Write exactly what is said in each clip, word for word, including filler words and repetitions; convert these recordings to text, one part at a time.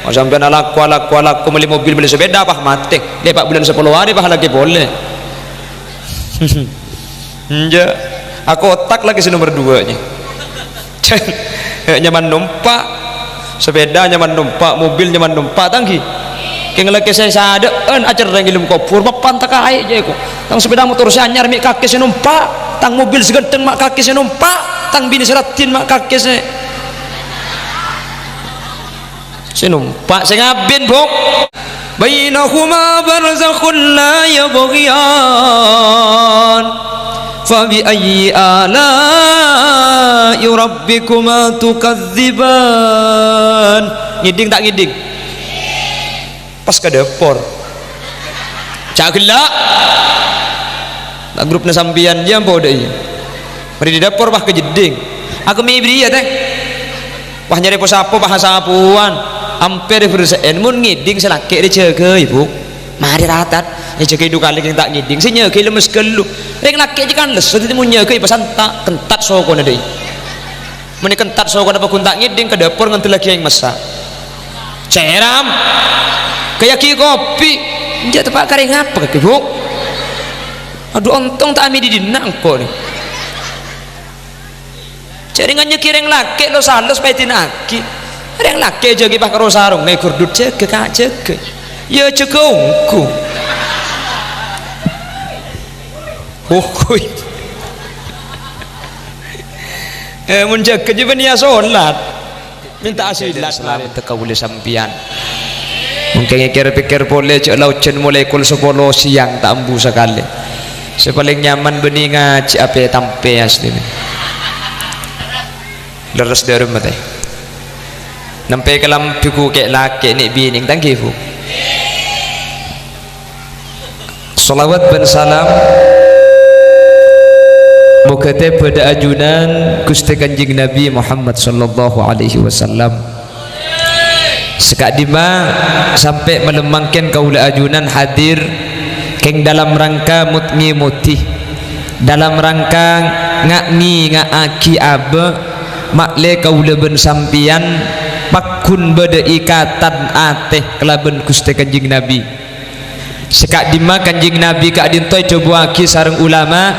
Sampèyan alako, alako, alako, mellè mobil, mellè sepèda, pas matè. Lè' pa' bulân sapolo arè, pas alako polè. Enjâ'. Akotak lagi sè nomer duwâ', nyè. Nyaman nompa'. Sepèda nyaman nompa', mobil nyaman nompa', ta' ènggi. Kèng lakè sè sadhâ'ân acerrèng è alam kobhur, mapan ta' kaè, jâ' èko. Tang sepèda motor sè anyar mè' kakè sè nompa', tang mobil sè ghântheng ma' kakè sè nompa', tang binè sè raddhin ma' kakè sè Sè nompa' sè ngabin, Bu. "Bainahuma barzakhun la yabghiyan. Fa bi ayyi ala'i rabbikuma tukadziban." Ngèdhing ta' ngèdhing? Pas ka dâpor. Ca' ghellâ'. Ta' grupna sampèyan, jâ' ampo dâ' iyâ. Marè è dâpor, pas ka jeddhing. Akemmè bâriyâ, tè. Pas nyarè po-sapo, pas asapowan. Ampèr èberse'è. Mon ngèdhing sè lakè' rè jâgâi, Bu. Marè ratat. Èjâgâi du kalè kèng ta' ngèdhing. Sè nyâgâi lemmes ghâllu. Rèng lakè' jâ' kan lesso, dhâddhi mon nyâgâi pas anta', kentat sokona dâ' iyâ. Mon èkentat sokona paggun ta' ngèdhing, ka dâpor ngandellaghi aèng massa'. Cèram. Kayaghi kopi. Enjâ' teppa' karè ngapa kakè, Bu? Adhu, ontong ta' amè didinna engko' nè. Jârèngan nyèghi rèng lakè' los-alos paèdina'aghi. Rèng lakè' jâgâi pas karo sarongnga è gordhut, jâgâ, Ka', jâgâ. Yâ, jâgâ ongghu. Ongghu. Eh, mon jâgâ jâ' bânnè ya solat. Mènta asilat. Salamet ka kaulâ sampèyan. Mangkèn ngèkèr-pèkèr polè, jâ' la ojhân molaè kol sapolo sèyang ta' ambu sakalè. Sè palèng nyaman bânnè ngajhi apè tampè aslinè. Lerres dâremma tè. Nampè kalambhi ghu kè' lakè' nè' binè, ta' ènggi, Bu? Shalawat bân salam moghâ tèbâ dâ' ajunan Ghustè Kanjeng Nabi Muhammad sallallahu alaihi wasallam. Saka'dimma sampè' malem mangkèn kaulâ ajunan hadir kèng dalam rangka mot-, ngèmodhi, dalam rangka nga'-, ngènga'aghi abâ', ma'lè kaulâ bân sampèyan paggun bâdâ ikatan atè kalabân Ghustè Kanjeng Nabi. Saka'dimma Kanjeng Nabi ka'dinto èdhâbuwâghi sareng ulama,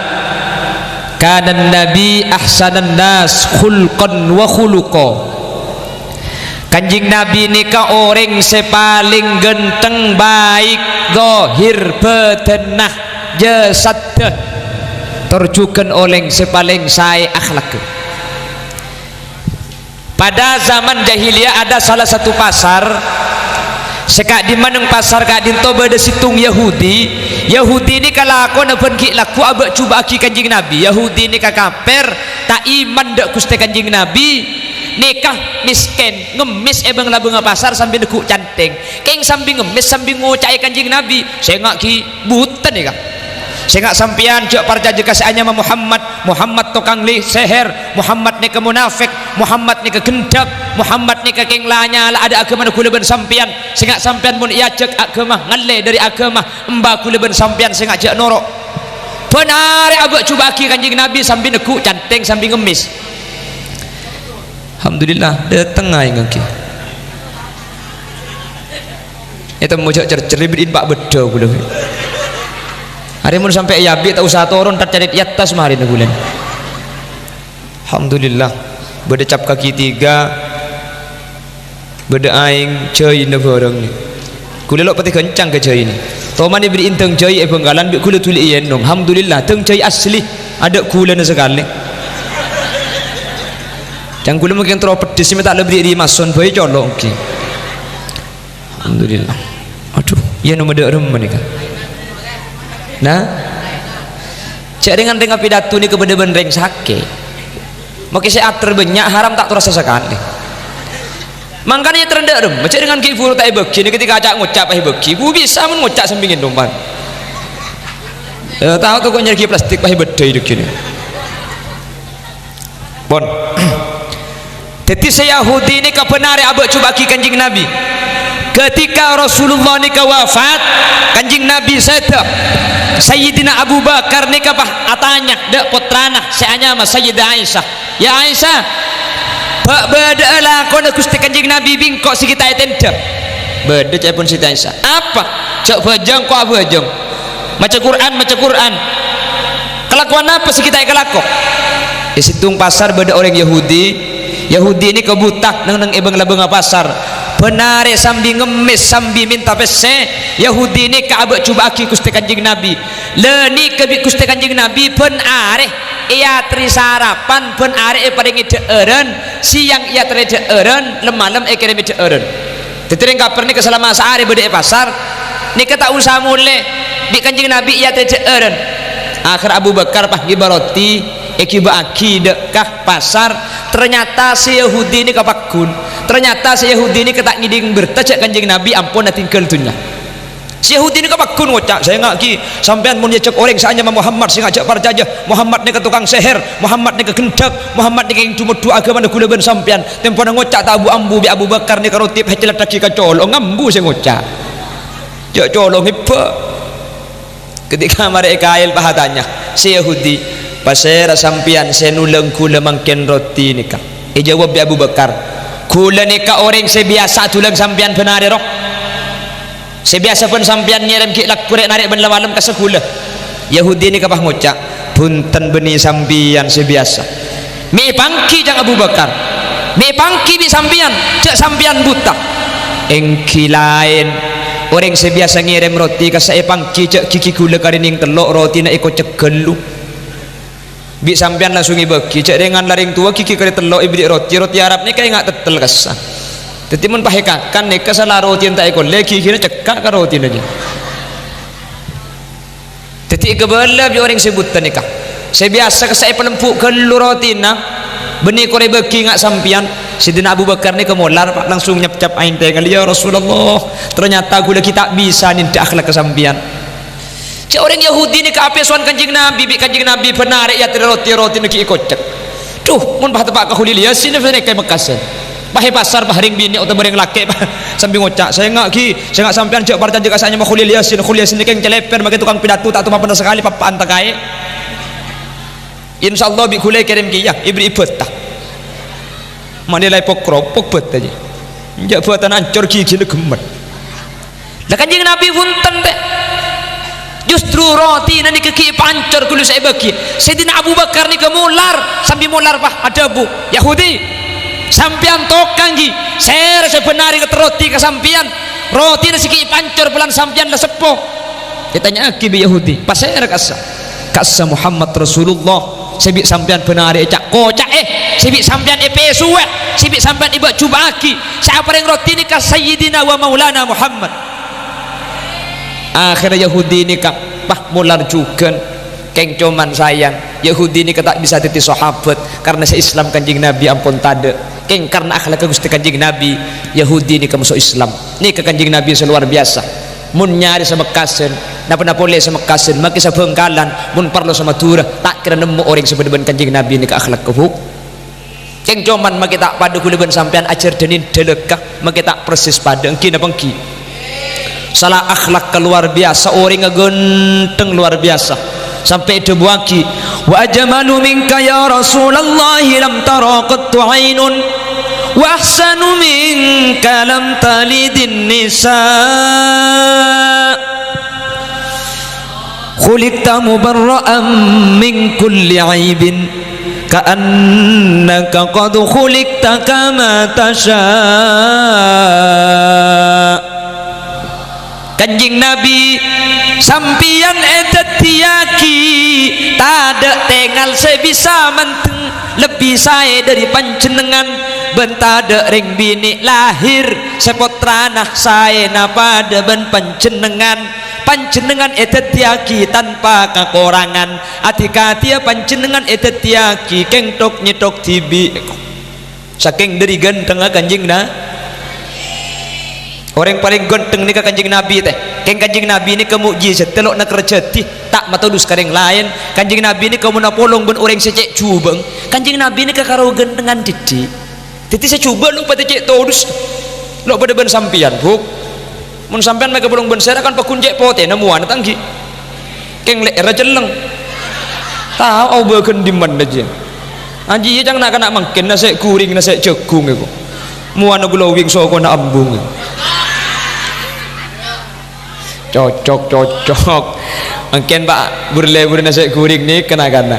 "Kanan Nabi ahsanan nas khulqan wa khuluqa." Kanjeng Nabi nèka orèng sè palèng ghântheng, baik zahir bâdânna, jasadda, tor jhughân orèng sè palèng saè akhlakka. Pada zaman jahiliyah ada salah satu pasar, sè ka'dimma neng pasar ka'dinto bâdâ sèttong Yahudi. Yahudi nèka lakona bân ghi' lagghu abâ'-jhubâ'âghi Kanjeng Nabi. Yahudi nèka kapèr, ta' iman dâ' Ghustè Kanjeng Nabi. Nèka mèskèn, ngemmès è bâng-labângnga pasar sambi negghu' canthèng. Kèng sambi ngemmès, sambi ngoca'è Kanjeng Nabi, "Sènga' ghi' bhunten nèka. Sènga' sampèyan jhâ' parcajâ ka sè anyama Muhammad. Muhammad tokang lè-, sèhèr. Muhammad nèka monafèk. Muhammad nèka ghendhâk. Muhammad nèka kèng la nyala'a dâ' aghâmana ghulâ bân sampèyan. Sènga' sampèyan mon èajhâk aghâma, ngallè dâri aghâma, emba ghulâ bân sampèyan sènga' jhâ' noro'." Bân arè abâ'-jhubâ'âghi Kanjeng Nabi sambi negghu' canthèng sambi ngemmès. Alhamdulillah, dâteng aèng ngangghi. Ètemmo jhâ' cer-, cerri bâdâ è pa' bâddhâ ghulâ. Arè mon sampè' è abi' ta' osa toron, ta' carèt è attas marèna ghulâ. Alhamdulillah, bâdâ cap kaki tiga, bâdâ aèng jhâina bhârâng nè. Ghulâ lo' patè ghâncang ka jhâina. Toman èberri'i dâng jhâi è Bhângkalan bi' ghulâ dhuli è Enong. Alhamdulillah, dâng jhâi asli, adâ' ghulâna sakalè. Ca'na ghulâ mungkin terro peddhis, mè' ta' la berri' rimason bhâi colo' ènggi. Alhamdulillah. Adhu, iyâ, noma dâ' remma nèka. Nah, jhâ' rèng-orèng apidato nèka bâdâ bân rèng sakè'. Makè sè atèr bânnya' haram ta' terasa sakalè. Mangkana iyâ terro dâ' remma, jhâ' rèng-orèng ghi' buru ta' èbâghi nèka, ketika ca'-ngoca' pas èbâghi. Bu bisa mon ngoca' sambi ngènom, Pak. Eh, tao to kok nyarègi plastik pas èbâddhâi dâgghi' nèka. Pon. Dhâddhi sè Yahudi nèka bân arè abâ'-jhubâ'âghi Kanjeng Nabi. Ketika Rasulullah nèka wafat, Kanjeng Nabi sèdhâ. Sayyidina Abu Bakar nèka pas atanya dâ' pottrana sè anyama Sayyidah Aisyah, "Ya Aisyah, bâ-, bâdâ'â lakona Ghustè Kanjeng Nabi bi' engko' sè ghi' ta' ètendhâ?" Bâdâ ca'èpon Siti Aisyah. Apa? Jhâ' bhâjâng, ko' abhâjâng. Maca Qur'an, maca Qur'an. Kalakowan apa sè ghi' ta' èkalako? È sèttong pasar bâdâ orèng Yahudi. Yahudi nèka buta, neng-enneng è bâng-labângnga pasar. Bân arè sambi ngemmès, sambi mènta pèssè. Yahudi nèka abâ'-jubâ'aghi Ghustè Kanjeng Nabi. La nèka bi' Ghustè Kanjeng Nabi bân arè èyaterrè sarapan, bân arè èparèngè dhâ'ârân, sèyang èyaterrè dhâ'ârân, lem-malem èkèrèmè dhâ'ârân. Dhâddhi rèng kafir nèka salama saarè bâdâ è pasar, nèka ta' osa molè, bi' Kanjeng Nabi èyaterrè dhâ'ârân. Akhèr Abu Bakar pas ngibâ roti, èghibâ'aghi dâ' ka pasar. Ternyata sè Yahudi nèka paggun. Ternyata sè Yahudi nèka ta' ngèdhing bhertâ jhâ' Kanjeng Nabi ampon atinggal dhunnya. Sè Yahudi nèka paggun ngoca', "Sènga' ghi, sampèyan mon èajhâk orèng sè anyama Muhammad, sènga' jhâ' parcajâ. Muhammad nèka tokang sèhèr, Muhammad nèka ghendhâk, Muhammad nèka èndu-moddu aghâmana ghulâ bân sampèyan. Tempona ngoca' ta' bu-ambu bi' Abu Bakar nèka roti pas ècèlèddhâghi ka colo', ngambu sè ngoca'. Jhâ' colo' ngèbâ." Ketika marè èkaèl, pas atanya, sè Yahudi, "Pasèra sampèyan sè nolèng ghulâ mangkèn roti nèka?" Èjâwâb bi' Abu Bakar, "Ghulâ nèka orèng sè biyasa adhulâng sampèyan bân arè, ro." Sè biyasa bân sampèyan ngèrèm ghi' lagghu rè'-narè' bân la-, malem ka sè ghulâ. Yahudi nèka pas ngoca', "Bhunten bânnè sampèyan sè biyasa. Mè' èpangghi ca'na Abu Bakar. Mè' èpangghi bi' sampèyan, jhâ' sampèyan buta." Èngghi laèn. Orèng sè biyasa ngèrèm roti kassa' èpangghi jhâ' ghighi ghulâ karè nèng tello', rotina èkocek ghâllu. Bi' sampèyan langsung èbâghi, jhâ' rèngan la rèng towa ghighi karè tello' èberri' roti, roti Arab nèka ènga' tettel kassa'. Dhâddhi mon pas èkakan nèka sala roti ta' èkollè, ghighina cekka' ka rotina jiyâ. Dhâddhi èkabâlâ bi' orèng sè buta nèka. Sè biyasa kassa' èpalembu' ghâllu rotina, bânnè korè bâghi ènga' sampèyan. Sayyidina Abu Bakar nèka molar, Pak, langsung nyapcap aèng tèngal, "Ya Rasulullah, ternyata ghulâ ghi' ta' bisa nèndhâ akhlakka sampèyan." Jhâ' orèng Yahudi nèka apèsowan Kanjeng Nabi, bi' Kanjeng Nabi bân arè èyaterrè roti, rotina ghi' èkocek. Dhu, mon pas teppa' ka Kholil Yasin, nèka è Mekkasân. Pas è pasar, pas rèng binè' otabâ rèng lakè', pas sambi ngoca', "Sènga' ghi, sènga' sampèyan jhâ' parcajâ ka sè anyama Kholil Yasin. Kholil Yasin nèka kèng cèlèbèr, makè tokang pidato, ta' toma bhendher sakalè, pa'-pa'an takaè." Insyaallah bi' ghulâ èkèrèm kèya, èberri' bhâta. Ma'lè la èpok-ropok bhâta jiyâ. Enjâ' bhâtana ancor, ghighina ghemmet. La Kanjeng Nabi bhunten, tè. Justru rotina nèka ghi' èpaancor ghâllu sè èbâghi. Sayyidina Abu Bakar nèka molar, sambi molar, pas adhâbu, "Yahudi, sampèyan tokang ghi, sèra sè bân arè ngetter roti ka sampèyan? Rotina sè ghi' èpaancor polana sampèyan la seppo." Ètanya'aghi bi' Yahudi, "Pasèra kassa'?" "Kassa' Muhammad Rasulullah, sè bi' sampèyan bân arè èca'-koca'è, sè bi' sampèyan èpèsowè, sè bi' sampèyan èbâ'-jubâ'aghi, sè aparèng roti nèka Sayyidina wa Maulana Muhammad." Akhèrra Yahudi nèka pas molar jhughân. Kèng coman sayang, Yahudi nèka ta' bisa dhâddhi sahabat, karna sè Islam Kanjeng Nabi ampon tadâ'. Kèng karna akhlakka Ghustè Kanjeng Nabi, Yahudi nèka maso' Islam. Nèka Kanjeng Nabi sè lowar biyasa. Mon nyarè sè Mekkasân, napa-napa polè sè Mekkasân, makè sè Bhângkalan, mon parlo sè Madhurâ, ta' kèra nemmo orèng sè padâ bân Kanjeng Nabi nèka akhlakka, Bu. Kèng coman makè ta' padâ ghulâ bân sampèyan ajhâr dhânin dhâlâkka, makè ta' persis padâ, èngghi napa èngghi? Sala akhlakka lowar biyasa, orèngnga ghântheng lowar biyasa. Sampè' èdhâbuwaghi, "Wa ajmalu minka ya Rasulullah lam tara qattu ainun, wa ahsanu minka lam talidin nisa." Khuliqta mubarra'an min kulli aibin, ka'annaka qad khuliqta kama tasha'. Kanjeng Nabi, sampèyan èdhâddhiyâghi tadâ' tèngal sè bisa mandeng lebbi saè dhâri panjhennengngan, bân tadâ' rèng binè' lahir sè pottrana saèna padâ bân panjhennengngan. Panjhennengngan èdhâddhiyâghi tanpa kakorangan, adhi-kadhiyâ panjhennengngan èdhâddhiyâghi kèng thok-nyèthok dhibi'. Sakèng dhâri ghânthengnga Kanjeng Na-, orèng palèng ghântheng nèka Kanjeng Nabi, tè. Kèng Kanjeng Nabi nèka mo'jizat, tello'na kerrajâdhi, ta' matodus ka rèng laèn. Kanjeng Nabi nèka mon apolong bân orèng sè cè' jhubâ'eng. Kanjeng Nabi nèka karo ghânthengngan dhiddhi'. Dhâddhi sè jhubâ' lo' padâ cè' todus. Lo' padâ bân sampèyan, Bu. Mon sampèyan makè polong bân sèra kan paggun cè' potèna mowana ta' èngghi. Kèng lè'èrra cellèng. Tao aobâ ghân dimman rajâ. Ajiyâ cang na'-kana' mangkèn nasè' ghuring, nasè' jhâghung èko. Mowana glowing sokona ambung. Cocok, cocok. Mangkèn, Pak, bur-lèburrâ nasè' ghuring nèka na-kana.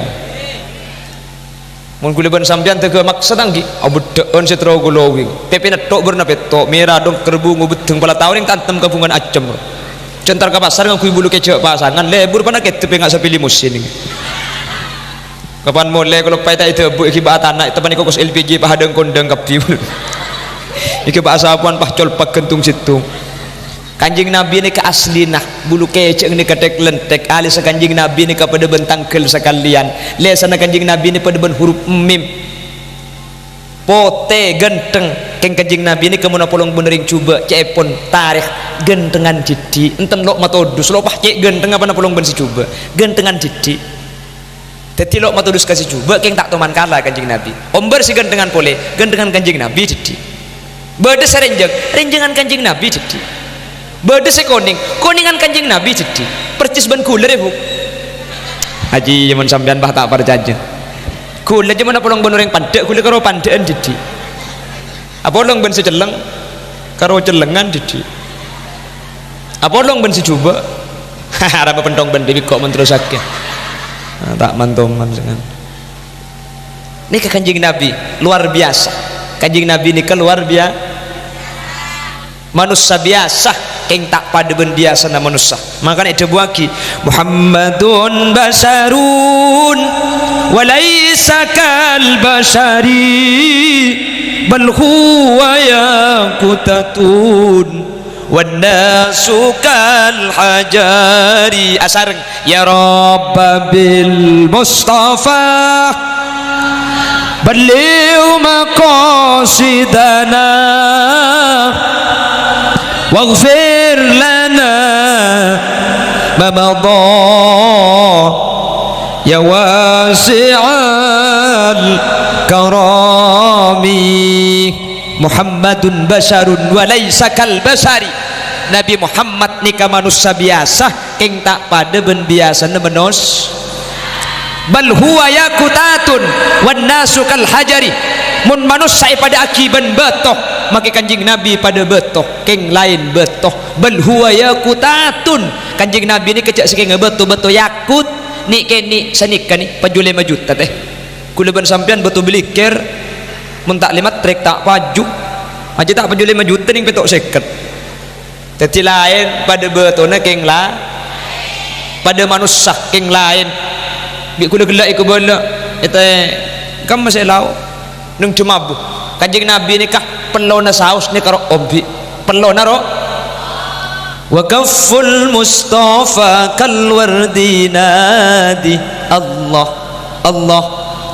Mon kaulâ bân sampèyan tèghâ maksa tanggi, abheddhâ'ân sè terro kaulâ wing. Pèpèna tho' bârna pètto', mèra dongker bungo beddhâng pala taorèng tantem ka bungana ajâm. Jhâ' entar ka pasar ngangghuy bulu kèjhâ' pasangan, lèbur pana kèdep enga' sapè limusin. Kapan molè kaloppaè ta' èdhâbu, èghibâ atana', èteppanè kokos L P G, pahadhâng kondhâng kabbhi. Èghibâ asapowan, pah colpa' ghântung sèttong. Kanjeng Nabi nèka aslina, bulu kèjhâ' nèka thèk-lentèk, alèssa Kanjeng Nabi nèka padâ bân tangghâl sakalèyan, lèsanna Kanjeng Nabi nèka padâ bân hurup mim. Potè, ghântheng, kèng Kanjeng Nabi nèka mon apolong bân orèng jhubâ', ca'èpon tarèk, ghântengan dhiddhi', enten lo' matodus, lo' pah cè' ghântheng apana polong bân sè jhubâ', ghântengan dhiddhi'. Dhâddhi lo' matodus ka sè jhubâ', kèng ta' toman kala Kanjeng Nabi. Ombâr sè ghântengan polè, ghântengan Kanjeng Nabi dhiddhi'. Bâdâ sè rènjhâng, rènjhângan Kanjeng Nabi dhiddhi'. Bâdâ sè konèng, konèngan Kanjeng Nabi dhiddhi'. Percis bân ghulâ rè, Bu. Ajiyâ mon sampèyan, bah, ta' parcajâ. Ghulâ jhâ' mon apolong bân orèng pandhâ', ghulâ karo pandhâ'ân dhiddhi'. Apolong bân sè celleng, karo cellengan dhiddhi'. Apolong bân sè jhubâ'. Arapa penthong bân dhibi' kok mon terrossaghi. Ah, ta' man-toman sèngan. Nèka Kanjeng Nabi luar biasa. Kanjeng Nabi nèka luar bia-, manossa biyasa, kèng ta' padâ bân biyasana manossa. Mangkana èdhâbuwâghi, "Muhammadun basyarun wa laisa kal basyari, bal huwa yaqutatun." Wan nasu kal hajari. Asareng, "Ya Rabba bil Mustafa, balligh maqasidana, waghfir lana ma madha, ya wasi'al karami." "Muhammadun basyarun wa laisa kal basyari." Nabi Muhammad nèka manossa biyasa, kèng ta' padâ bân biyasana manos-, "Bal huwa yaqutatun wan nasu kal hajari." Mon manossa èpadâ'âghi bân bâto, makè Kanjeng Nabi padâ bâto, kèng laèn bâto. "Bal huwa yaqutatun." Kanjeng Nabi nèka jhâ' sakènga bâto, bâto yakut, nè'-kènè' sanèka nè, paju lèma juta, tè. Ghulâ bân sampèyan bâto beliker, mon ta' lèma trek ta' paju. Ajjhâ' ta' paju lèma juta nèng pètto' sèket. Dhâddhi laèn padâ bâtona kèng la-, padâ manossa kèng laèn. Bi' ghulâ ghellâ' èkobâlâ, ètè kamma sè lao' neng Dhemabu. Kanjeng Nabi nèka pellona saos nèka ro'om bi'. Pellona ro-, "Wa kafful Mustafa kal wardi nadi." Allah, Allah.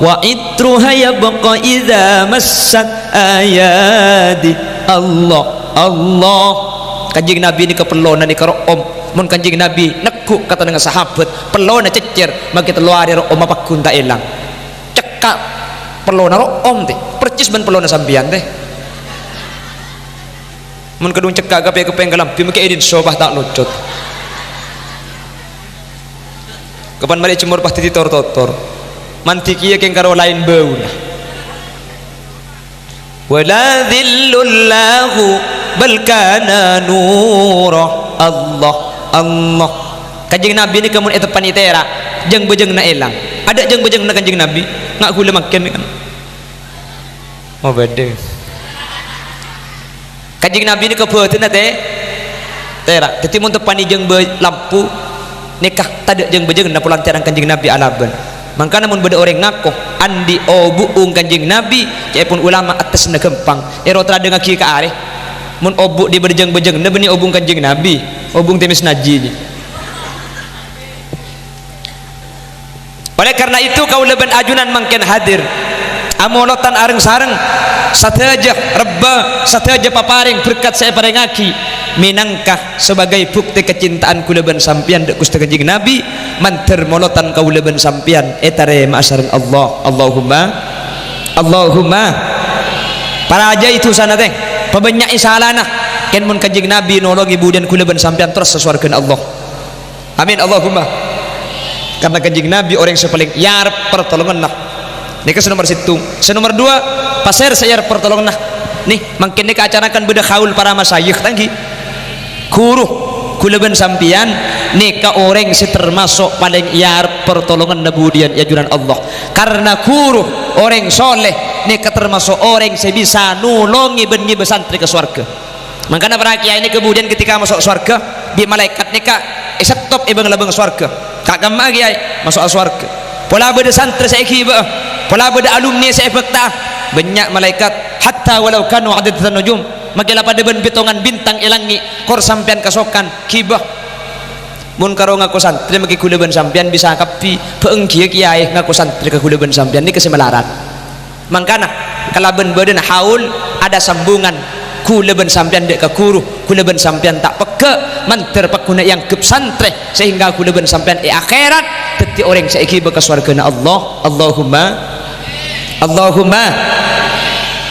"Wa itruha yabqa idza massat ayadi." Allah, Allah. Kanjeng Nabi nèka pellona nèka ro'om. Mon Kanjeng Nabi neggu' ka tanangnga sahabat, pellona cèccèr, makè tello arè ro'om apaggun ta' èlang. Cekka' pellona ro'om, tè. Percis bân pellona sampèyan, tè. Mon kadhung cekka' ka pè-, ka pèng kalambhi, makè èdin sopa ta' locot. Kapan marè jemur pas dhâddhi tor-totor. Mandi kèya kèng karo laèn bâuna. "Wala dhillun lahu bal kana nura." Allah, Allah. Kanjeng Nabi nèka mon èteppanè tèra', jâng-bâjângnga èlang. Adâ' jâng-bâjângnga Kanjeng Nabi, nga' ghulâ mangkèn nèka. Oh, bâdâ. Kanjeng Nabi nèka bâdânna tè-, tèra'. Dhâddhi mon teppanè jâng bâ-, lampu, nèka tadâ' jâng-bâjângnga polana tèra' Kanjeng Nabi alabân. Mangkana mon bâdâ orèng ngako, andi' obu'ung Kanjeng Nabi, ca'èpon ulama attesna ghâmpang. Èro tadângngaghi ka arè. Mon obu' dhi bâdâ jâng-bâjângnga bânnè obu'ung Kanjeng Nabi, obu'ung Tèmès Najjhi. Oleh karena itu, kaulâ bân ajunan mangkèn hadir, amolotan areng-sareng sadhâjâ rebbhâ, sadhâjâ paparèng berkat sè èparèngaghi, mènangka sebagai bukti kecintaan kaulâ bân sampèyan dâ' Ghustè Kanjeng Nabi, mandhâr molotan kaulâ bân sampèyan ètarèma'a sareng Allah. Allahumma, Allahumma. Parajâi dhusana, tè, pabânnya'è salana, kèng mon Kanjeng Nabi nolongè budiyân kaulâ bân sampèyan terros ka sowarghâna Allah. Amin, Allahumma. Karena Kanjeng Nabi orèng sè palèng èarep partolonganna. Nèka sè nomer sèttong. Sè nomer duwâ', pasèra sè èarep partolonganna? Nè, mangkèn nèka acara kan bâdâ haul para masyayikh, ta' ènggi? Ghuru. Kaulâ bân sampèyan nèka orèng sè termaso' palèng èarep partolonganna budiyân è ajunan Allah. Karna ghuru, orèng soleh, nèka termaso' orèng sè bisa nolongè bân ngibâ santrè ka sowarghâ. Mangkana para kèyaè nèka budiyân ketika maso' sowarghâ, bi' malaèkat nèka èsettop è bâng-labâng sowarghâ. "Ka' kemma'a, Kèyaè, maso'a sowarghâ. Pola bâdâ santrè sè èghibâ'â, pola bâdâ alumni sè èbhâkta'a." Bânnya' malaèkat, "Hatta walau kanu adaddan nujum." Makè la padâ bân bhitongan bintang è langngè', kor sampèyan kasokan ghibâ. Mon karo ngako santrè makè kaulâ bân sampèyan bisa kabbhi, bâ' èngghiyâ kèyaè ngako santrè ka kaulâ bân sampèyan nèka sè malarat. Mangkana, kalabân bâdâna haul, ada sambungan kaulâ bân sampèyan dâ' ka ghuru, kaulâ bân sampèyan ta' pegghâ', mandhâr pagghuna èangghep santrè, sehingga kaulâ bân sampèyan è akhèrat dhâddhi orèng sè èghibâ ka sowarghâna Allah. Allahumma Allahumma.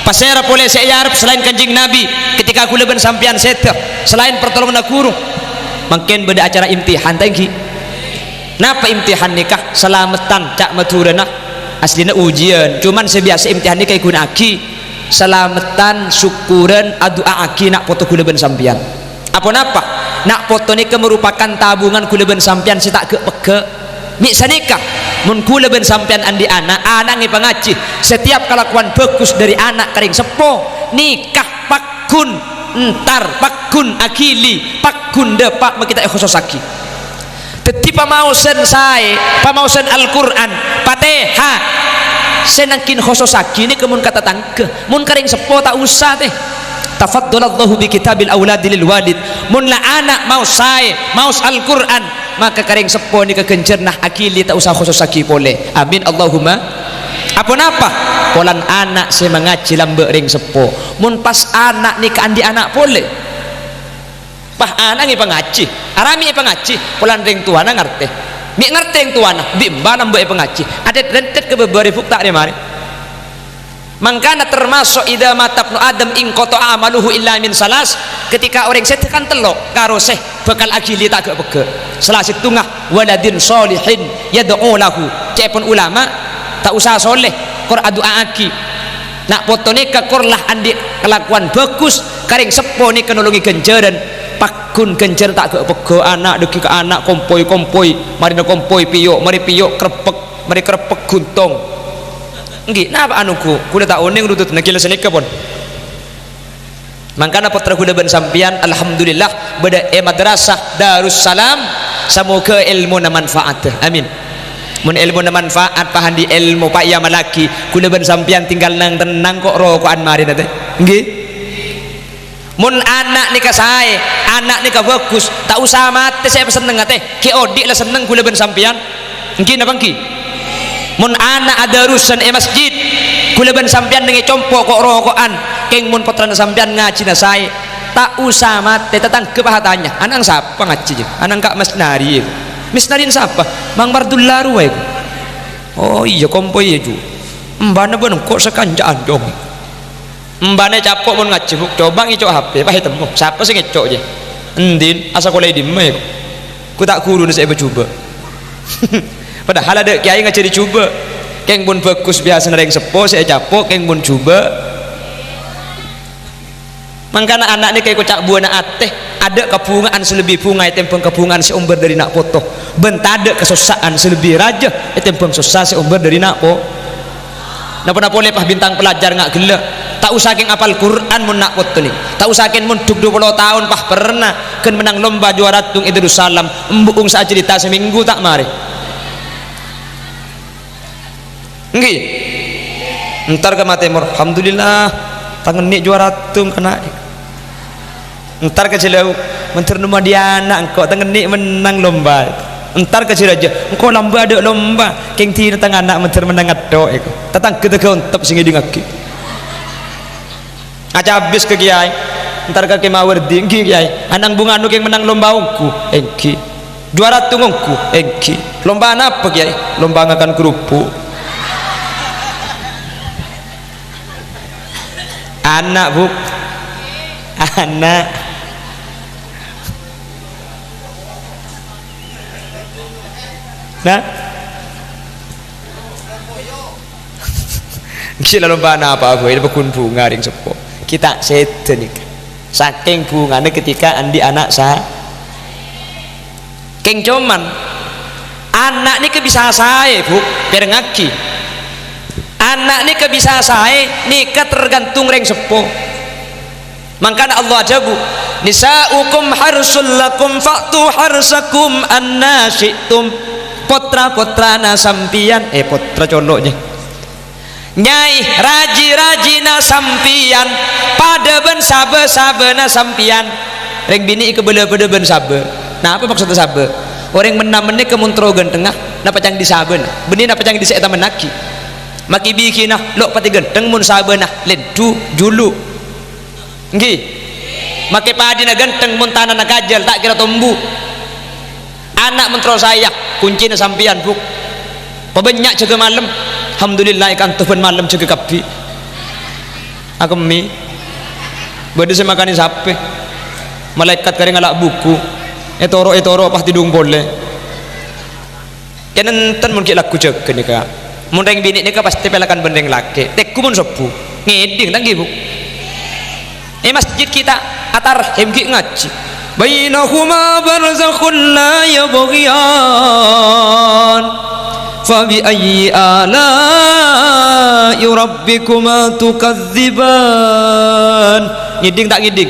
Pasèra polè sè èarep salaèn Kanjeng Nabi ketika kaulâ bân sampèyan sèdhâ, salaèn partolonganna ghuru? Mangkèn bâdâ acara imtihan, ta' ènggi? Napa imtihan nèka? Salameddhân, ca' Madhurâna, asllina ujiyân. Cuman sè biyasa imtihan nèka èghuna'aghi salameddhân, sokkorân, adu'a'aghi na' poto kaulâ bân sampèyan. Aponapa? Na' poto nèka merupakan tabungan kaulâ bân sampèyan sè ta' ghâ'-pegghâ'. Mè' sanèka, mon kaulâ bân sampèyan andi' ana', ana'na èpangajhi, setiap kalakowan bhâghus dâri ana' ka rèng seppo, nèka pagghun, entar pagghun aghili, pagghun dâpa' makè ta' èkhosossaghi. Dhâddhi pamaosan saè, pamaosan Al-Qur'an, Fatihah, sè nangghing khosossaghi nèka mon ka tatangghâ, mon ka rèng seppo ta' osa, tè. Tafaddalallahu bi kitabil auladi lil walid. Mon la ana' maos saè, maos Al-Qur'an, maka ka rèng seppo nèka ghânjhârna aghili ta' osa khosossaghi polè. Amin, Allahumma. Aponapa? Polana ana' sè mangajhi lambâ' rèng seppo. Mon pas ana' nèka andi' ana' polè. Pas ana' èpangajhi, arapa mè' èpangajhi, polana rèng towana ngartè. Mè' ngartè rèng towana, bi' emba lambâ' èpangajhi. Adhât-rèndhât ka bâbâ rèbuk ta' rè-marè. Mangkana termaso' idza mata ibnu Adam inqata'a amaluhu illa min salas, ketika orèng sèdhâ kan tello' karo sè bhâkal aghili ta' ghâ'-pegghâ'. Sala sèttonga, waladin sholihin yad'u lahu, ca'èpon ulama, ta' osa soleh, kor adu'a'aghi. Na' poto nèka kor la andi' kalakowan bhâghus, ka rèng seppo nèka nolongè ghânjhârân, pagghun ghânjhârân ta' ghâ'-pegghâ', ana' dhâggi' ka ana', kompoy-kompoy, marèna kompoy pèyo', marè pèyo' kreppek, marè kreppek ghuntong. Ènggi, napa anu ghu-, kaulâ ta' onèng rutut nagila sanèka pon. Mangkana pottra kaulâ bân sampèyan, alhamdulillah, bâdâ è Madrasah Darussalam, samoghâ èlmona manfaat. Amin. Mon èlmona manfaat, pas andi' èlmo pa' èamallaghi, kaulâ bân sampèyan tinggal nang-tennang ko'-roko'an marèna, tè. Ènggi? Mon ana' nèka saè, ana' nèka bhâghus, ta' osa matè sè èpasennengnga, tè. Ghi' odi' la senneng kaulâ bân sampèyan. Ènggi napa ènggi? Mon ana' adârusan è masjid, kaulâ bân sampèyan nèngè compo' ko'-roko'an, kèng mon pottrana sampèyan ngajhina saè, ta' osa matè, tatangghâ pas atanya, "Ana'na sapa ngajhi, jâ?" "Ana'na Ka' Masnari." "Masnarina sapa?" "Mang Mardulla rowa, èko." "Oh iyâ, kompoy, iyâ, jhu." "Embana bân engko' sakanca'an, Cong." Embana ècapo' mon ngajhi, Bu. Coba ngèco' H P, pas ètemmo. Sapa sè ngèco', jâ? Èndin? Asakola è dimma, èko? Ko' ta' ghuruna sè èpajhubâ'. Padahal adâ' kèyaè ngajhâri jhubâ'. Kèng pon bhâghus biyasana rèng seppo sè ècapo', kèng pon jhubâ'. Mangkana ana' nèka èkoca' buwâna atè, adâ' kabhunga'an sè lebbi bhunga ètembhâng kabhunga'an sè ombâr dâri na' poto, bân tadâ' kasossa'an sè lebbi rajâ ètembhâng sossa sè ombâr dâri na' po-, Napa-napa polè, pas bintang pelajar nga' ghellâ'. Ta' osa kèng apal Qur'an mon na' poto nè. Ta' osa kèng mondhuk dua puluh taon, pas pernah ghân mennang lomba juara tung è Darussalam, embu'ung saacarèta samènggu ta' marè. Ènggi. Entar ka Matèmor, alhamdulillah, ta' ngennè' juara tung kana'. Entar ka Jhâlâu, mandhâr nemmo dâri ana' engko' ta' ngennè' mennang lomba. Entar ka Jhârâjâ, engko' lambâ' adâ' lomba, kèng dinah tang ana' mandhâr mennang ngatto' èko. Tatangghâ tèghâ ontep sè ngèdingngaghi. Acabis ka kèyaè, entar ka Kè Mawardi, ènggi kèyaè, ana' bhungana kèng mennang lomba ongghu, ènggi. Juara tung ongghu, ènggi. Lomba napa kèyaè? Lomba ngakan kerupuk. Ana', Bu. Ana'. Nah. Ghi' la lomba napa, Bu? Ini paggun bhunga rèng seppo. Ghi' ta' sèdhâ nèka. Sakèng bhungana ketika andi' ana' sa-, Kèng coma, ana' nèka bisa saè, Bu, pèrengngaghi. Ana' nèka bisa saè, nèka tergantung rèng seppo. Mangkana Allah adhâbu, "Nisa'ukum harsul lakum fa'tu harsakum anna syi'tum." Potra-potrana sampèyan, eh, potra colo' nyè. Nyai, raji-rajina sampèyan padâ bân sabâ-sabâna sampèyan. Rèng binè' èkabâlâ padâ bân sabâ. Napa maksodda sabâ? Orèng men-namen nèka mon terro ghântengnga, napa ca'na dhi' sabâna? Bânnè napa ca'na dhi' sè ètamennaghi? Makè bikina lo' patè ghântheng mon sabâna lèndhu, julu'. Ènggi. Makè padina ghântheng mon tanana kajâl ta' kèra tombu. Ana' mon terro saè, kuncina sampèyan, Bu. Pabânnya' jâgâ malem. Alhamdulillah, è kanto bân malem jâgâ kabbhi. Akemmè. Bâdâ sè makanè sapè. Malaèkat karè ngala' buku. Ètoro'-ètoro' pas tèdung polè. Kèng enten mon ghi' lagghu jâgâ nèka. Mon rèng binè' nèka pastè pèlakan bân rèng lakè'. Tèngghu mon sobbhu. Ngèdhing, ta' ènggi, Bu? È masjid kita atar ènggi ngajhi. "Bainahuma barzakhun la yabghiyan. Fa bi ayyi ala'i rabbikuma tukadziban." Ngèdhing ta' ngèdhing?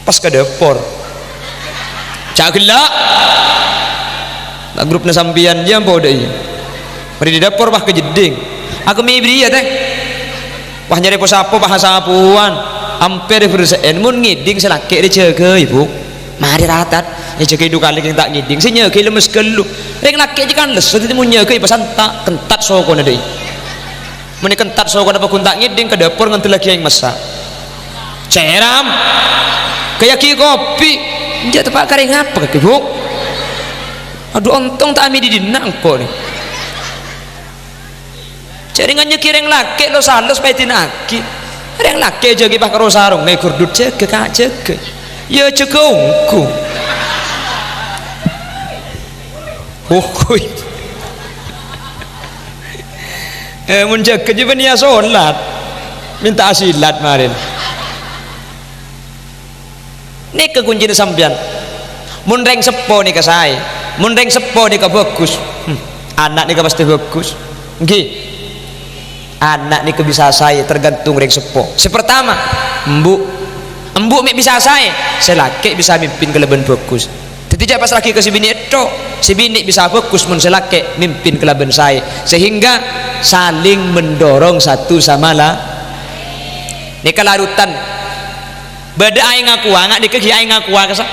Pas ka dâpor. Ca' ghellâ'. Ta' grupna sampèyan, iyâ, ampo dâ' iyâ. Marè dâpor, pas ka jeddhing. Akemmè bâriyâ, tè. Pas nyarè po-sapo, pas asapowan. Ampèr èberse'è. Mon ngèdhing sè lakè' rè jâgâi, Bu. Marè ratat. Èjâgâi du kalè kèng ta' ngèdhing. Sè nyâgâi lemmes ghâllu. Rèng lakè' jâ' kan lesso, dhâddhi mon nyâgâi pas anta', kentat sokona dâ' iyâ. Mon èkentat sokona paggun ta' ngèdhing, ka dâpor ngandellaghi aèng massa. Cèram. Ghâyâghi kopi. Enjâ' teppa' karè ngapa kakè, Bu? Adhu, ontong ta' amè dhi-dinna' engko' nè. Jârèya nganyèghi rèng lakè' los-alos paèdina'aghi. Rèng lakè' jâgâ pas karo sarong, mè' gurdut jâgâ, Ka', jâgâ. Yâ, jâgâ ongghu. Ongghu. Eh, mon jâgâ jâ' bânnè asolat. Mènta asilat marèn. Nèka kuncina sampèyan. Mon rèng seppo nèka saè, mon rèng seppo nèka bhâghus, hmm, ana' nèka pastè bhâghus. Ènggi. Ana' nèka bisa saè tergantung rèng seppo. Sè partama, embu'. Embu' mè' bisa saè, sè lakè' bisa mimpin kalabân bhâghus. Dhâddhi jâ' pas laghi ka sè binè' ètto', sè binè' bisa bhâghus mon sè lakè' mimpin kalabân saè, sehingga saling mendorong satu sama la-, nèka larutan. Bâdâ aèng aqua, nga' nèka ghi' aèng aqua kassa'.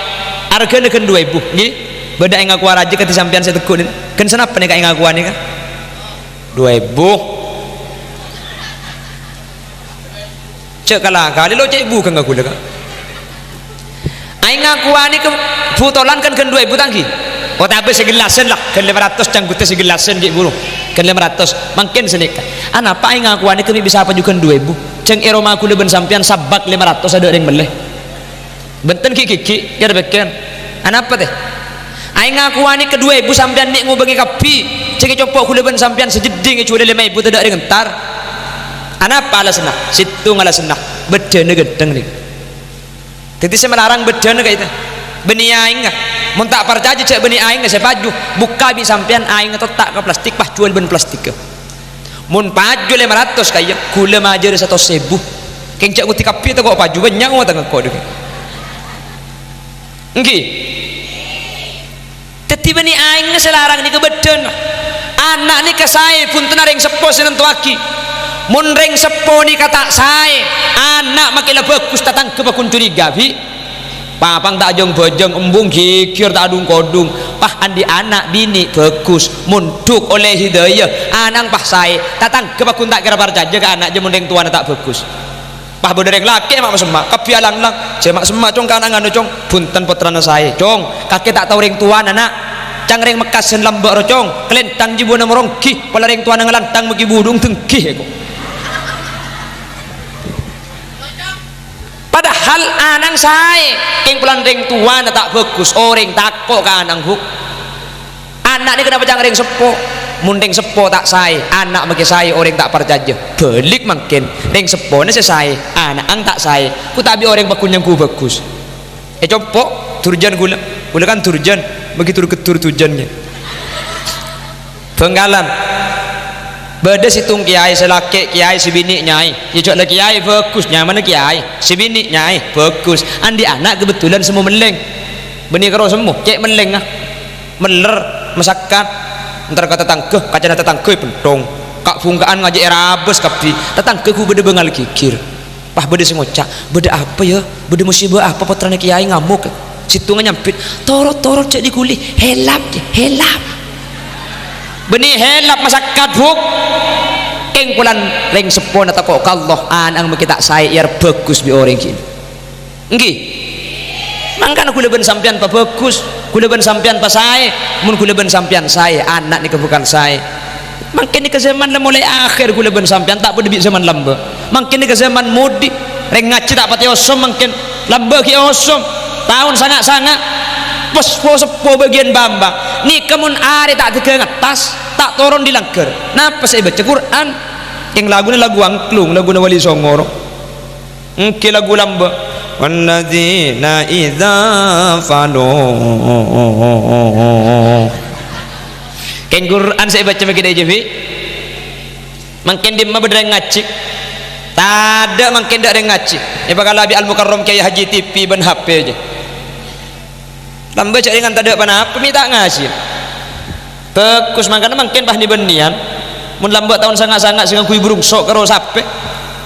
Arghâna ghân duwâ èbu, ènggi? Bâdâ aèng aqua rajâ kadhi sampèyan sè tegghu' nèka. Ghân sanapa nèka aèng aqua nèka? Duwâ èbu. Jâ' kala-kali lo' cè' bughâng ka ghulâ, Ka'. Aèng aqua nèka butolan kan ghân duwâ èbu ta' ènggi? Otabâ sè gellasan la, ghân lèma ratos cangghutta sè gellasan ghi' buru. Ghân lèma ratos. Mangkèn sanèka. Anapa aèng aqua nèka mè' bisa paju ghân duwâ èbu? Jhâng è roma ghulâ bân sampèyan sabbhâk lèma ratos adâ' rèng mellè. Bhunten ghi'-ghi', kèr-pèkkèr. Anapa tè? Aèng aqua nèka duwâ èbu sampèyan mè' ngobângè kabbhi. Jhâng è compo' ghulâ bân sampèyan sè jeddhing èjhuwâlâ lèma èbu tadâ' rèng entar. Anapa alasanna? Sèttong alasanna. Bâddhâna ghântheng nèka. Dhâddhi sè malarang bâddhâna ka'dinto. Bânnè aèngnga. Mon ta' parcajâ jâ' bânnè aèngnga sè paju. Bukka' bi' sampèyan aèngnga totta' ka plastik, pas jhuwâl bân plastikka. Mon paju lèma ratos ka'dinto, ghulâ majârâ satos èbu. Kèng jâ' ngodhi kabbhi tako' paju, bânnya' ngotangnga ko' dhâggi'. Ènggi. Dhâddhi bânnè aèngnga sè larang nèka bâddhâna. Ana' nèka saè, bhuntenna rèng seppo sè nantowaghi. Mon rèng seppo nèka ta' saè, ana' makè la bhâghus, tatangghâ paggun curiga, bi'. Papang ta' jâng-bhâjâng, embung ghighir ta' adhung-kodhung. Pas andi' ana' binè' bhâghus, mondhuk ollè hidayah, ana'na pas saè, tatangghâ paggun ta' kèra parcajâ ka ana' jâ mon rèng towana ta' bhâghus. Pas bâdâ rèng lakè' ma'-, masemma', kabbhi alanglang. Sè ma'-, semma', Cong, ka ana' nganu, Cong. Bhunten pottrana saè, Cong. Kakè ta' tao rèng towana, Na'. Ca'na rèng Mekkas sè lambâ' ro, Cong. Kalènthang jibuna moronggi, pola rèng towana ngalantang maghi budhung dengghi, ko'. Padahal ana'na saè, kèng polana rèng towana ta' bhâghus, orèng tako' ka ana'na, Bu. Ana' nèka napa ca'na rèng seppo? Mon rèng seppo ta' saè, ana' makè saè, orèng ta' parcajâ. Bâlik mangkèn, rèng seppona sè saè, ana'na ta' saè. Ko' ta' bi' orèng paggun nyangghu bhâghus. È compo', durjân ghulâ. Kaulâ kan durjân, maghi dur-gheddur durjân, ghi. Bhângkalan. Bâdâ sèttong kèyaè sè lakè', kèyaè sè binè' nyaè. Yâ, jhâ' la kèyaè bhâghus, nyamana kèyaè. Sè binè' nyaè, bhâghus. Andi' ana' kebetulan semmo mellèng. Bânnè karo semmo, cè' mellèngnga. Mèller, masakkat. Entar ka tatangghâ, kacana tatangghâ èpenthong. Ka'-bhungka'an ngajhâ' èrabâs kabbhi. Tatangghâ ghu bâdâ bângal ghighir. Pas bâdâ sè ngoca', "Bâdâ apa, yâ? Bâdâ musibah apa pottrana kèyaè ngamok?" Sèttongnga nyambit, "Torot, torot, jhâ' dhi-ghuli. Helap, helap." Bânnè helap masakkat, Bu'. Kèng polana rèng seppona tako' ka Allah, ana'na maghi ta' saè èyarep bhâghus bi' orèng ghi'. Èngghi. Mangkana ghulâ bân sampèyan pabhâghus, ghulâ bân sampèyan pasaè. Mon ghulâ bân sampèyan saè, ana' nèka bhâkal saè. Mangkèn nèka zaman la molaè akhèr ghulâ bân sampèyan ta' padâ bi' zaman lambâ'. Mangkèn nèka zaman modi, rèng ngajhi ta' patè osom mangkèn, lambâ' ghi' osom. Taon sanga'-sanga', pos-, po-seppo bâgiyân bâ'-embâ'. Nèka mon arè ta' dâgâ ngattas, ta' toron dâri langghâr. Napa sè èbâca? Qur'an. Kèng laguna lagu angklung, laguna Wali Songo ro. Èngghi lagu lambâ'. Walladzina idza fa'alu. Kèng Qur'an sè èbâca maghi dâ' iyâ, Bi'. Mangkèn dimma bâdâ rèng ngajhi? Tadâ' mangkèn dâ' rèng ngajhi. Èpakala bi' Al-Mukarram Kèyaè Haji T V bân H P jâ. Lambâ' jhâ' rèngan tadâ' ponapa, mè' ta' ngajhi. Bhâghus, mangkana mangkèn pas nè-bânnèyan. Mon lambâ' taon sanga'-sanga' sè ngangghuy brungso' karo sapè,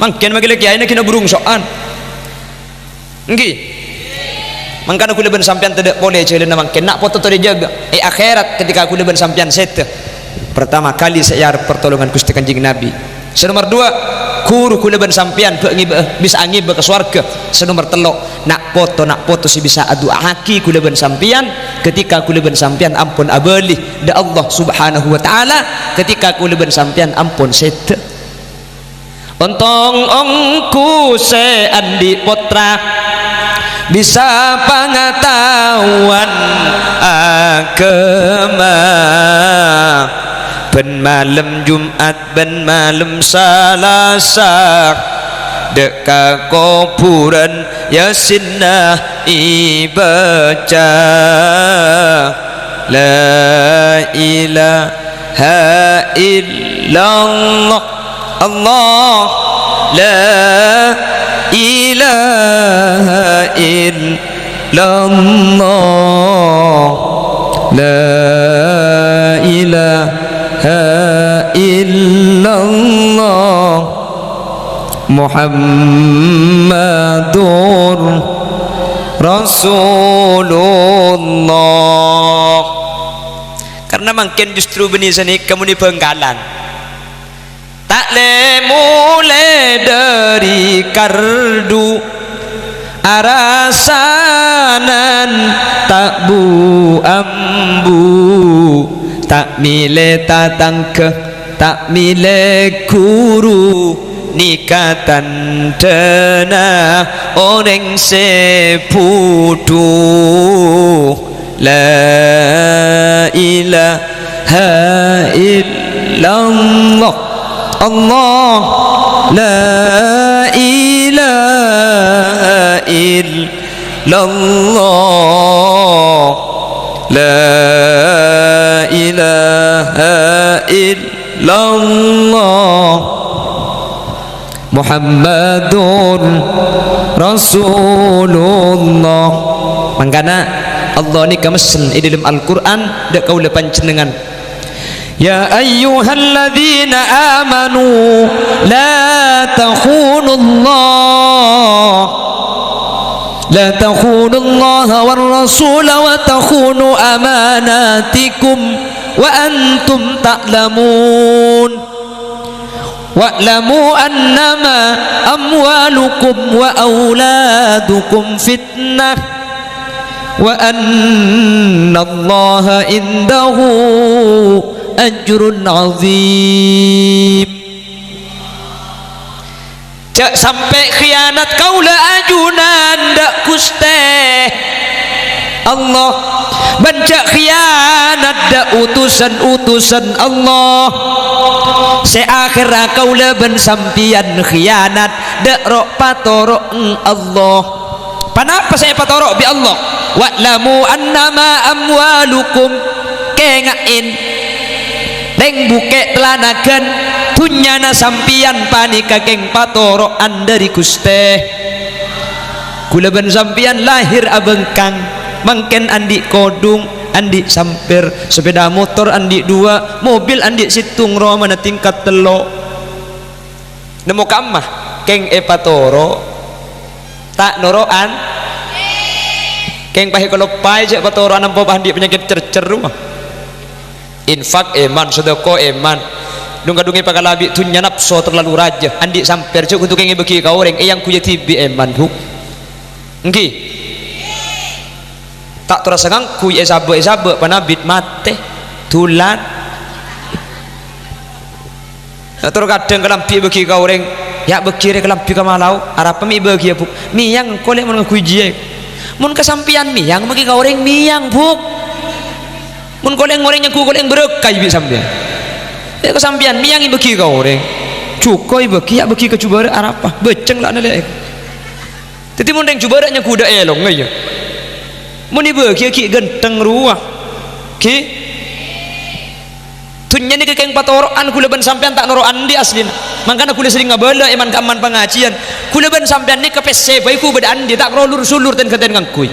mangkèn maghi la kèyaèna ghina brungso'an. Èngghi. Mangkana ghulâ bân sampèyan tadâ' polè jhâlânna mangkèn, na' poto torè jâgâ. È akhèrat, ketika ghulâ bân sampèyan sèdhâ, pertama kali sè èarep pertolongan Ghustè Kanjeng Nabi. Sè nomer duwâ', ghuru ghulâ bân sampèyan bâ' ngibâ'â, bisa ngibâ ka sowarghâ. Sè nomer tello', na' poto, na' poto sè bisa adu'aaghi ghulâ bân sampèyan ketika ghulâ bân sampèyan ampon abâli dâ' Allah Subhanahu wa Ta'ala, ketika ghulâ bân sampèyan ampon sèdhâ. Ontong ongghu sè andi' pottra bisa pangataowan aghâma. Bân malem Jum'at bân malem Salasa, dâ' ka kobhurân Yasinna èbâca. La ilaha illallah, Allah, la ilaha illallah, la ilaha illallah, Muhammadur Rasulullah. Karna mangkèn justru bânnè sanèka mon è Bhângkalan. Ta' lè-molè dâri kardhu, arasanan ta' bu-ambu, ta' mèlè tatangghâ, ta' mèlè ghuru, nèka tandhâna orèng sè budhu. La ilaha illallah. Allah. La ilaha illallah. La ilaha illallah. Muhammadur Rasulullah. Mangkana Allah nèka messen è dâlem Al-Qur'an dâ' kaulâ panjhennengngan. Ya ayyuhalladzina amanu la takhunullah, la takhunullaha war rasula wa takhunu amanatikum wa antum ta'lamun. Wa'lamu annama amwalukum wa auladukum fitnah, wa annallaha indahu ajrun azim. Jhâ' sampè' khiyanat kaulâ ajunan dâ' Ghustè Allah, bân jhâ' khiyanat dâ' utusan-utusan Allah. Sè akhèrra kaulâ bân sampèyan khiyanat dâ' ro'-patoro'en Allah. Ponapa sè èpatoro' bi' Allah? "Wa'lamu annama amwalukum," kènga'è, rèng bukè' tellanagân, dhunnyana sampèyan panèka kèng patoro'an dhâri Ghustè. Kaulâ bân sampèyan lahèr abhângkang, mangkèn andi' kodhung, andi' sampèr, sepèda motor andi' duwâ', mobil andi' sèttong, romana tingkat tello'. Nemmo ka'imma, kèng èpatoro', ta' noro'an. Kèng pas èkaloppaè jhâ' patoro'an ampo pas andi' panyakèt cercer rowa. Infak èman, sedekah èman. Dhung-kadhung èpakalabi dhunnya napso terlalu rajâ, andi' sampèr jhâ' kodhu kèng èbâghi ka orèng, èangghuy dhibi' èman, Bu. Ènggi. Ta' terrosa ngangghuy èsabâ'-èsabâ' panabit matè. Dulan. Nah, terro kadhâng kalambhi èbâghi ka orèng, "Ya', bâghi rè kalambhi ka malao." "Arapa mè' èbâghi, ya', Bu'?" "Mèyang engko' lè' mon ngangghuy jiyâ." "Mon ka sampèyan mèyang, bâghi ka orèng mèyang, Bu'. Mon kolèng orèng nyangghu kolèng bârâkah bi' sampèyan. Lè' ka sampèyan mèyang èbâghi ka orèng. Jhuko èbâghi, ya' bâghi ka jhubârâ', arapa? Bâceng la' nalè'è." Dhâddhi mon rèng jhubârâ' nyangghu dâ' èlongnga, ya. Mon èbâghi ghi' ghântheng rowa. Ghi. Dhunnya nèka kèng patoro'an, kaulâ bân sampèyan ta' noro' andi' asllina. Mangkana kaulâ serrèng abâlâ èman-ka'imman pangajiyân. Kaulâ bân sampèyan nèka pèssè bhâi ghubâ dâ' andi', ta' parlo lur-sulur ten-ghânten ngangghuy.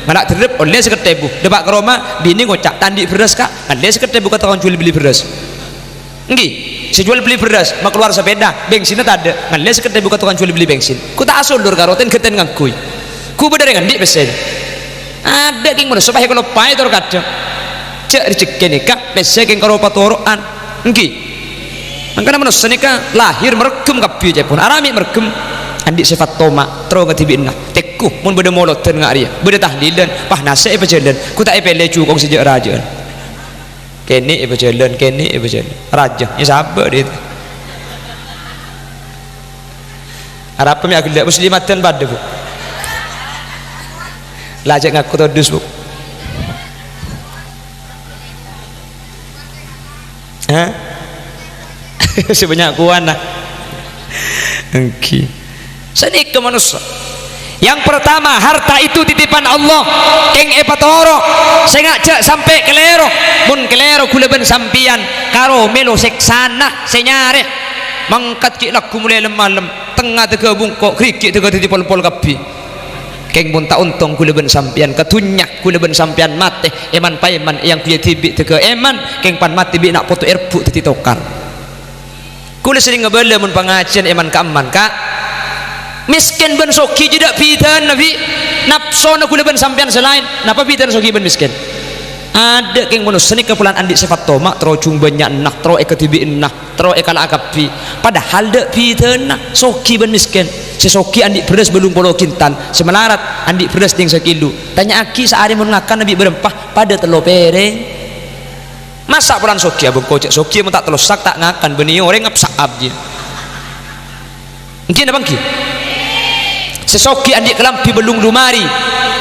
Ngala' dherrep ollè sèket èbu. Dâpa' ka roma, binè ngoca', "Ta' andi' bherrâs, Ka'." Ngallè sèket èbu ka tokang juwâl bellî bherrâs. Ènggi, sè juwâl bellî bherrâs, makalowar sapèda, bensinna tadâ', ngallè sèket èbu ka tokang juwâl bellî bensin. Ko' ta' asolor karo ten-ghânten ngangghuy. Ghubâ dâ' rèng andi' pèssèna. Adâ' kèng manossa pas èkaloppaè tor kadhâng. Jhâ' rejhekkè nèka pèssè kèng karo patoro'an. Ènggi. Mangkana manossa nèka lahèr marèggem kabbhi ca'èpon. Arapa mè' marèggem? Andi' sèfat toma', terro kadhibi'na. Tèngghu, mon bâdâ molodhân nga' rèya, bâdâ tahlilan, pas nasè' èpajhâlân, ko' ta' èpèlè jhukong sè jhâ'-rajâ'ân. Kènè' èpajhâlân, kènè' èpajhâlân. Rajâ, èsabâ' dhâddhi. Arapa mè' aghellâ' muslimaten padâ, Bu'? La jhâ' ngaku todus, Bu'. Hah? Sè bânnya' kowana. Ènggi. Sanèka manossa. Yang pertama, harta itu titipan Allah, kèng èpatoro'. Sènga' jhâ' sampè' kalèro. Mon kalèro kaulâ bân sampèyan, karo mèlo sèksana sè nyarè. Mangkat ghi' lagghu molaè lem-malem, tengnga tèghâ bungko', ghârighi' tèghâ dhâddhi pol-pol kabbhi. Kèng mon ta' ontong kaulâ bân sampèyan ka dhunnya, kaulâ bân sampèyan matè, èman-paèman èangghuy dhibi' tèghâ èman, kèng pan matè bi' na' poto èrebbhu' dhâddhi tokar. Kaulâ serrèng abâlâ mon pangajiyân èman-ka'imman, Ka'. Mèskèn bân soghi jiyâ dâ' bhidhâna, bi'. Napsona kaulâ bân sampèyan sè laèn. Napa bhidhâna soghi bân mèskèn? Adâ' kèng manossa nèka polana andi' sèfat toma', terro jhung bânnya'na, terro èkadhibi'na, terro èkala'a kabbhi. Padahal dâ' bhidhâna soghi bân mèskèn. Sè soghi andi' bherrâs bâllung polo kintal, sè malarat andi' bherrâs tèng sakilo. Tanya'aghi saarè mon ngakan bi' bârâmpa, padâ tello pèrèng. Masa' polana soghi, abâ' engko' jhâ' soghi mon ta' tello sak ta' ngakan, bânnè orèng ap-sa'ap jiyâ. Ènggi napa ènggi? Sè soghi andi' kalambhi bâllung lumari.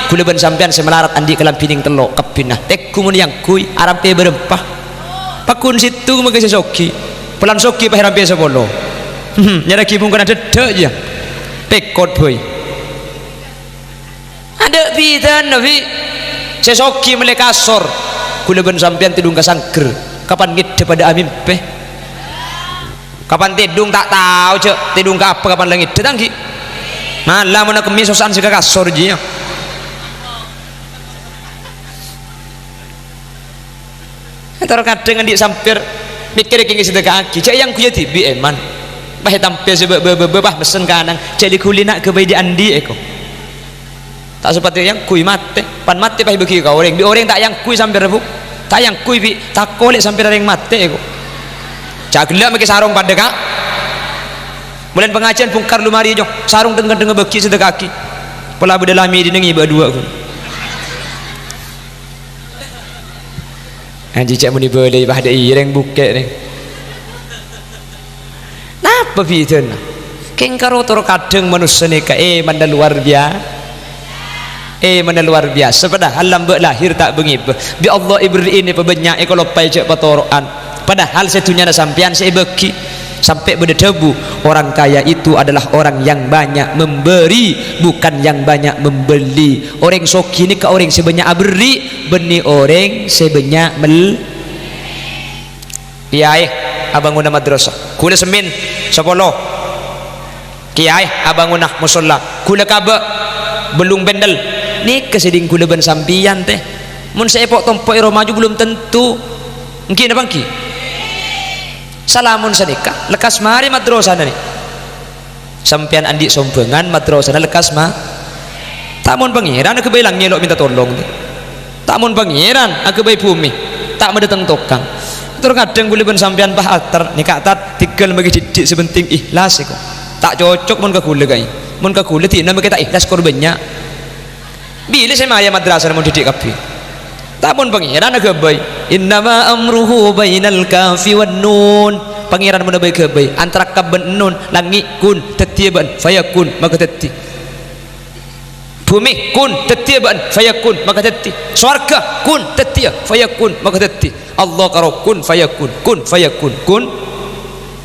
Kaulâ bân sampèyan sè malarat andi' kalambhi nèng tello' kabbhina. Tèngghu mon èangghuy, arampè bârâmpa. Pagghun sèttong mangkè sè soghi. Polana soghi pas èrampè sapolo. Hmm, nyarèaghi bungkona dhâddhâ' jiyâ. Pèkot bhâi. Adâ' bhidhâna, bi'. Sè soghi mellè kasor. Kaulâ bân sampèyan tèdung ka sangghâr. Kapan ngèddhâ padâ amèmpè. Kapan tèdung ta' tao, jhâ' tèdung ka apa kapan la ngèddhâ, ta' ènggi. Mala monna Kemmis sosa'an sè ka kasor jiyâ. Terro kadhâng andi' sampèr, mèkkèrè kèngèng èsedeka'aghi, jhâ' èangghuy dhibi' èman. Pas ètampè sè bâ-, bâ-, bâ-, bâ-, pas messen kanang, jhâ' li-ghuli na' ghâbây dhi'-andhi' èko. Ta' sapatèna èangghuy matè, pan matè pas èbâghi ka orèng, bi' orèng ta' èangghuy sampèr, Bu'. Ta' èangghuy, bi', tako' lè' sampèr orèng matè èko. Jhâ' ghellâ' makè sarong padâ, Ka'. Molaè pangajiyân bungkar lumari, jhung. Sarong teng-, teng-, bâghi èsedeka'aghi. Pola bâdâ lamè dhinèng èbâ duwâ', Bu'. Anjing cè' muni bâlâi padâ irèng bukè' rèng. Napa bhidhâna? Kèng karo tor kadhâng manossa nèka èmanna lowar biya-, èmanna lowar biyasa. Padahal lambâ' lahèr ta' bângèbâ. Bi' Allah èberri'i èpabânnya' èkaloppaè jhâ' patoro'an. Padahal sè dhunnyana sampèyan sè èbâghi. Sampè' bâdâ dhâbu, "Orang kaya itu adalah orang yang banyak memberi, bukan yang banyak membeli." Orèng soghi nèka orèng sè bânnya' aberri', bânnè orèng sè bânnya' mel-, Kèyaè abângona madrasah, ghulâ semmèn sapolo. Kèyaè abângona mosolla, ghulâ kabâ' bellung bendel. Nèka sè dhing ghulâ bân sampèyan, tè. Mon sè èpo'-tompo' è roma jhu bellum tanto. Èngghi napa èngghi? Salamon sanèka lekkas marè madrasana nè. Sampèyan andi' sombhângan, madrasana lekkas ma-, ta' mon Pangèran aghâbây langngè lo' mènta tolong, tè. Ta' mon Pangèran aghâbây bhumè, ta' madâteng tokang. Terkadhâng ghulâ bân sampèyan pas ater, nèka, Tad, tèghâl maghi didik sè pentèng ihlas èko. Ta' cocok mon ka ghulâ, kaè. Mon ka ghulâ dinah maghi ta' ihlas kor bânnya'. Bilâ sè marè madrasana mon didik kabbhi? Ta' mon Pangèran aghâbây. "Innama amruhu bainal kafi wan nun." Pangèran mon aghâbây ghâbây antara kaf bân nun, langngè' kun, dhâddhiyâ bân fayakun, maka dhâddhi. Bhumè kun, dhâddhiyâ bân fayakun, maka dhâddhi. Sowarghâ kun, dhâddhiyâ fayakun, maka dhâddhi. Allah karo kun fayakun, kun fayakun, kun.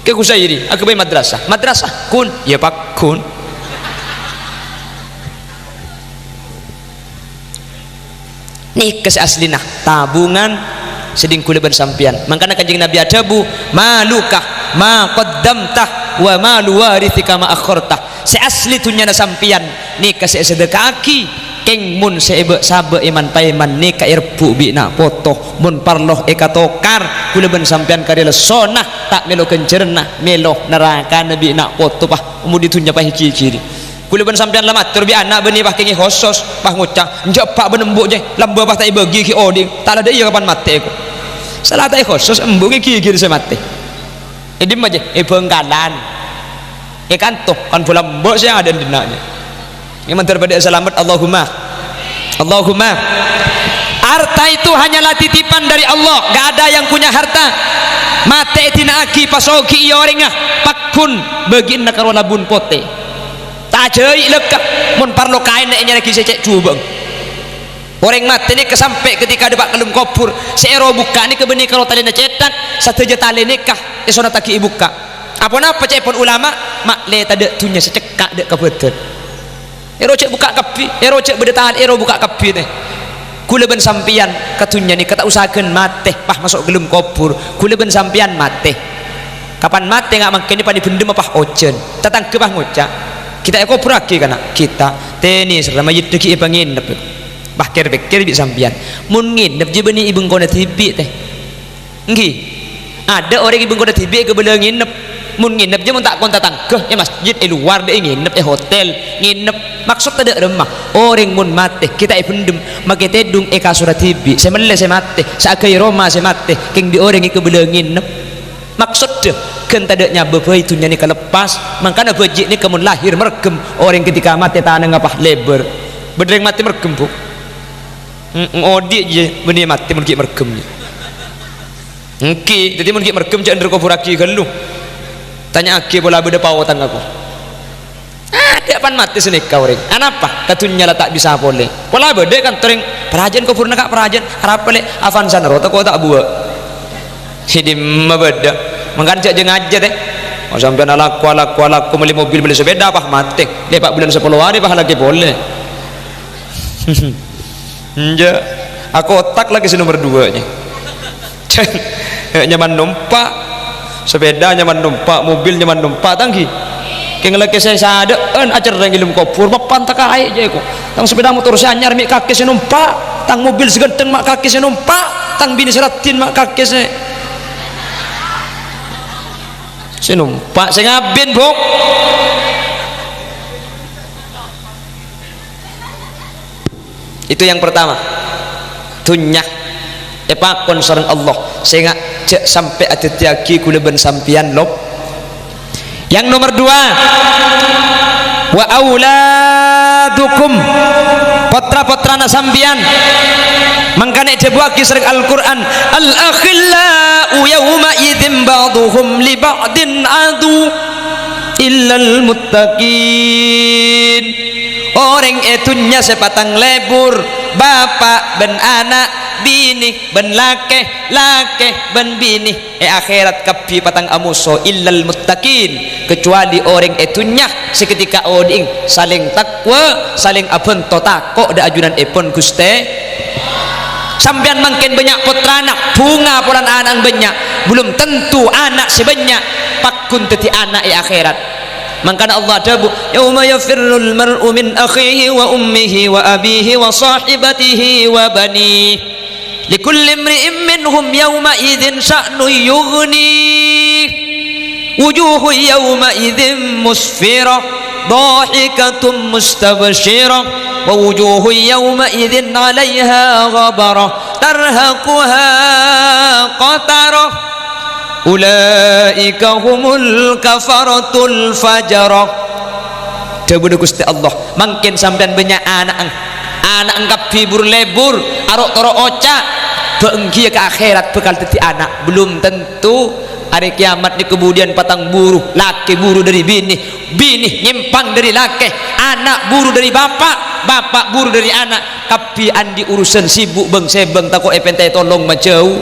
Kè Kusairi, aghâbây madrasah. Madrasah kun, ya paggun. Nèka sè aslina, tabungan sè dhing ghulâ bân sampèyan. Mangkana Kanjeng Nabi adhâbu, "Maluka ma qaddamta wa malu warithika ma akhkharta." Sè asli dhunnyana sampèyan nèka sè èsadhâkaaghi, kèng mon sè èbâ'-sabâ' è man-paèman nèka èrebbhu' bi' na' poto. Mon parlo èkatokar, ghulâ bân sampèyan karè lessona, ta' mèlo ghânjhârânna, mèlo narakana bi' na' poto, pa, omodi dhunnya pa èghi-èghi. Ghulâ bân sampèyan la mator bi' ana' bânnè pas kèngèng hosos, pas ngoca', "Enjâ' eppa' bân embu' jâ, lambâ pas ta' èbâghi ghi' odi', ta' la dâ' iyâ kapan matè ko'." Sala ta' èhosos, embu' ngèghi ghi' sè matè. È dimma jâ? È Bhângkalan. È kanto, kan bulâ embu' sè adâ' è dinna' jâ. È mandhâr padâ salamet, Allahumma. Allahumma. Harta itu hanyalah titipan dari Allah, gak ada yang punya harta. Matè èdina'aghi, pasoghi iyâ orèngnga, paggun bâgiânna karo labun potè. Ta' ajhâi' lekka, mon parlo kaèn ènyarèaghi sè cè' jhubâ'eng. Orèng matè nèka sampè' ketika dâpa' ka dâlem kobhur, sè èro bukka' nèka bânnè karo talèna cèthak, sadhâjâ talè nèka èsonattaghi èbukka'. Aponapa ca'èpon ulama? Ma'lè tadâ' dhunnya sè cekka' dâ' ka bâdân. Èro jhâ' bukka' kabbhi, èro jhâ' bâdâ talè, èro bukka' kabbhi, tè. Ghulâ bân sampèyan ka dhunnya nèka ta' osa ghân matè, pas maso' ka dâlem kobhur, ghulâ bân sampèyan matè. Kapan matè nga' mangkèn èpanè bhendhem apa ojhân. Tatangghâ pas ngoca', "Ghi' ta' èkobhurraghi kana'?" "Ghi' ta'." "Tènè serra mayyidda ghi' èpangènep." Pas kèr-pèkkèr bi' sampèyan. Mon ngènep jiyâ bânnè è bengkona dhibi', tè. Èngghi. Adâ' orèng è bengkona dhibi' èkabâlâ ngènep. Mon ngènep jiyâ mon ta' kon tatangghâ, è masjid, è lowar, dâ' è ngènep, è hotel, ngènep. Maksod tadâ' remma. Orèng mon matè, ghi' ta' èbhendhem, makè tèdung è kasorra dhibi', sè mellè sè matè, sè aghâbây roma sè matè, kèng bi' orèng èkabâlâ ngènep. Maksoddhâ, ghân tadâ' nyabâ bhâi dhunnya nèka leppas, mangkana bhâji' nèka mon lahèr mèrghâm, orèng ketika matè tanangnga pas lèbâr. Bâdâ rèng matè mèrghâm, Bu? Ng-, ng-, odi' jiyâ, bânnè matè mon ghi' mèrghâm jiyâ. Èngghi, dhâddhi mon ghi' mèrghâm jhâ' èndher kobhurraghi ghâllu. Tanya'aghi pola bâdâ paotangnga ko. Adâ' pan matè sanèka orèng. Anapa? Ka dhunnya la ta' bisa polè. Pola bâdâ kan orèng, "Parajâ'ân kobhurrâ, Ka', parajâ'ân." Arapa lè'? Avanza nèro tako' ta' buwâ'. È dimma bâdâ. Mangkana jhâ' jhâ-ngajhâ, tè. Oh, sampèyan alako, alako, alako, mellè mobil, mellè sepèda, pas matè. Lè' pa' bulân sapolo arè, pas alakè polè. Enjâ'. Akotak lakè sè nomer duwâ', nyè. Nyaman nompa'. Sepèda nyaman nompa', mobil nyaman nompa', ta' èngghi. Kèng lakè sè sadhâ'ân acerrèng è dâlem kobhur, mappan ta' kaè jhâ' ko. Tang sepèda motor sè anyar mè' kakè sè nompa', tang mobil sè ghântheng ma' kakè sè nompa', tang binè sè raddhin ma' kakè sè, sè nompa', sè ngabin, Bu. Itu yang pertama. Dhunnya èpakon sareng Allah, sènga' jhâ' sampè' adhâddhiyâghi ghulâ bân sampèyan lop. Yang nomor dua, "Wa auladukum," potra-potrana sampèyan. Mangkana èdhâbuwâghi sareng Al-Qur'an, "Al-akhillau yawma idzin ba'duhum li ba'din adu illal muttaqin." Orèng è dhunnya sè patang lebur, Bapa' bân ana', binè bân lakè, lakè bân binè, è akhèrat kabbhi patang amoso, illal muttaqin, kecuali orèng è dhunnya sè ghânèka odi'na salèng taqwa, salèng abhânto tako' dâ' ajunanèpon Ghustè. Sampèyan mangkèn bânnya' pottrana, bhunga polana ana'na bânnya', belum tentu ana' sè bânnya' pagghun dhâddhi ana' è akhèrat. Mangkana Allah adhâbu, "Yauma yafirrul mar'u min akhihi wa ummihi wa abihi wa sahibatihi wa banih. Likulli imri'in minhum yauma idzin sya'nun yughnih. Wujuhun yauma idzin musfirah, dhahikatun mustabsyirah, wa wujuhun yauma idzin 'alaiha ghabarah, tarhaquha qatarah." Ulaika humul kafaratul fajarah. Dhâbuna Ghustè Allah, mangkèn sampèyan bânnya' ana'na, ana'na kabbhi bur-lebur, aro'-toro' oca', bâ' èngghiyâ ka akhèrat bhâkal dhâddhi ana'. Belum tentu. Arè kèyamat nèko budiyân patang buru, lakè buru dâri binè, binè nyèmpang dâri lakè, ana' buru dâri bapa', bapa' buru dâri ana'. Kabbhi andi' urusan sibuk bâng-sèbâng, tako' èpènta'è tolong majâu.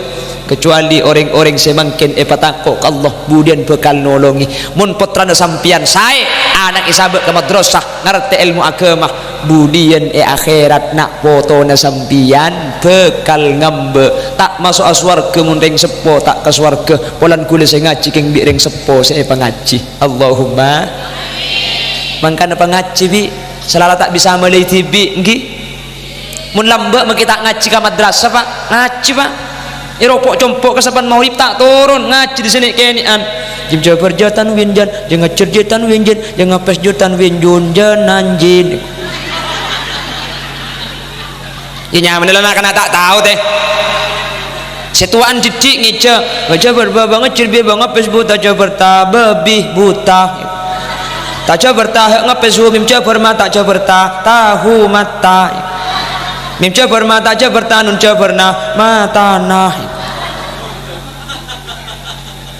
Kecuali orèng-orèng sè mangkèn èpatako' ka Allah, budiyân bhâkal nolongè. Mon pottrana sampèyan saè, ana'è sabâ' ka madrasah, ngartè èlmo aghâma, budiyân è akhèrat na' potona sampèyan bhâkal ngambâ'. Ta' maso'a sowarghâ mon rèng seppo ta' ka sowarghâ, polana ghulâ sè ngajhi kèng bi' rèng seppo sè èpangajhi. Allahumma. Mangkana pangajhi, bi', sè la ta' bisa malaè dhibi', ènggi? Mon lambâ' makè ta' ngajhi ka madrasah, Pa'. Ngajhi, Pa'. Èropo'-compo' ka sapan maghrib ta' toron, ngajhi dâri sè nè'-kènè'an. Jim jâbâr jâ tanwin jân, jâ ngajhâr jâ tanwin jân, jâ ngapès jâ tanwin jun, jân anjin. Iyâ, nyamana la na'-kana' ta' tao, tè. Sè towa'an dhiddhi' ngèjhâ, ngajhâr bâ-, bâ-, ngajhâr bi-, bâ-, ngapès buta, jâbâr ta-, babi buta. Ta jâbâr ta, ha ngapès hu, mim jâbâr ma, ta jâbâr ta, tahu mata. Mim jâbâr ma, ta jâbâr ta, nun jâbâr na, matana.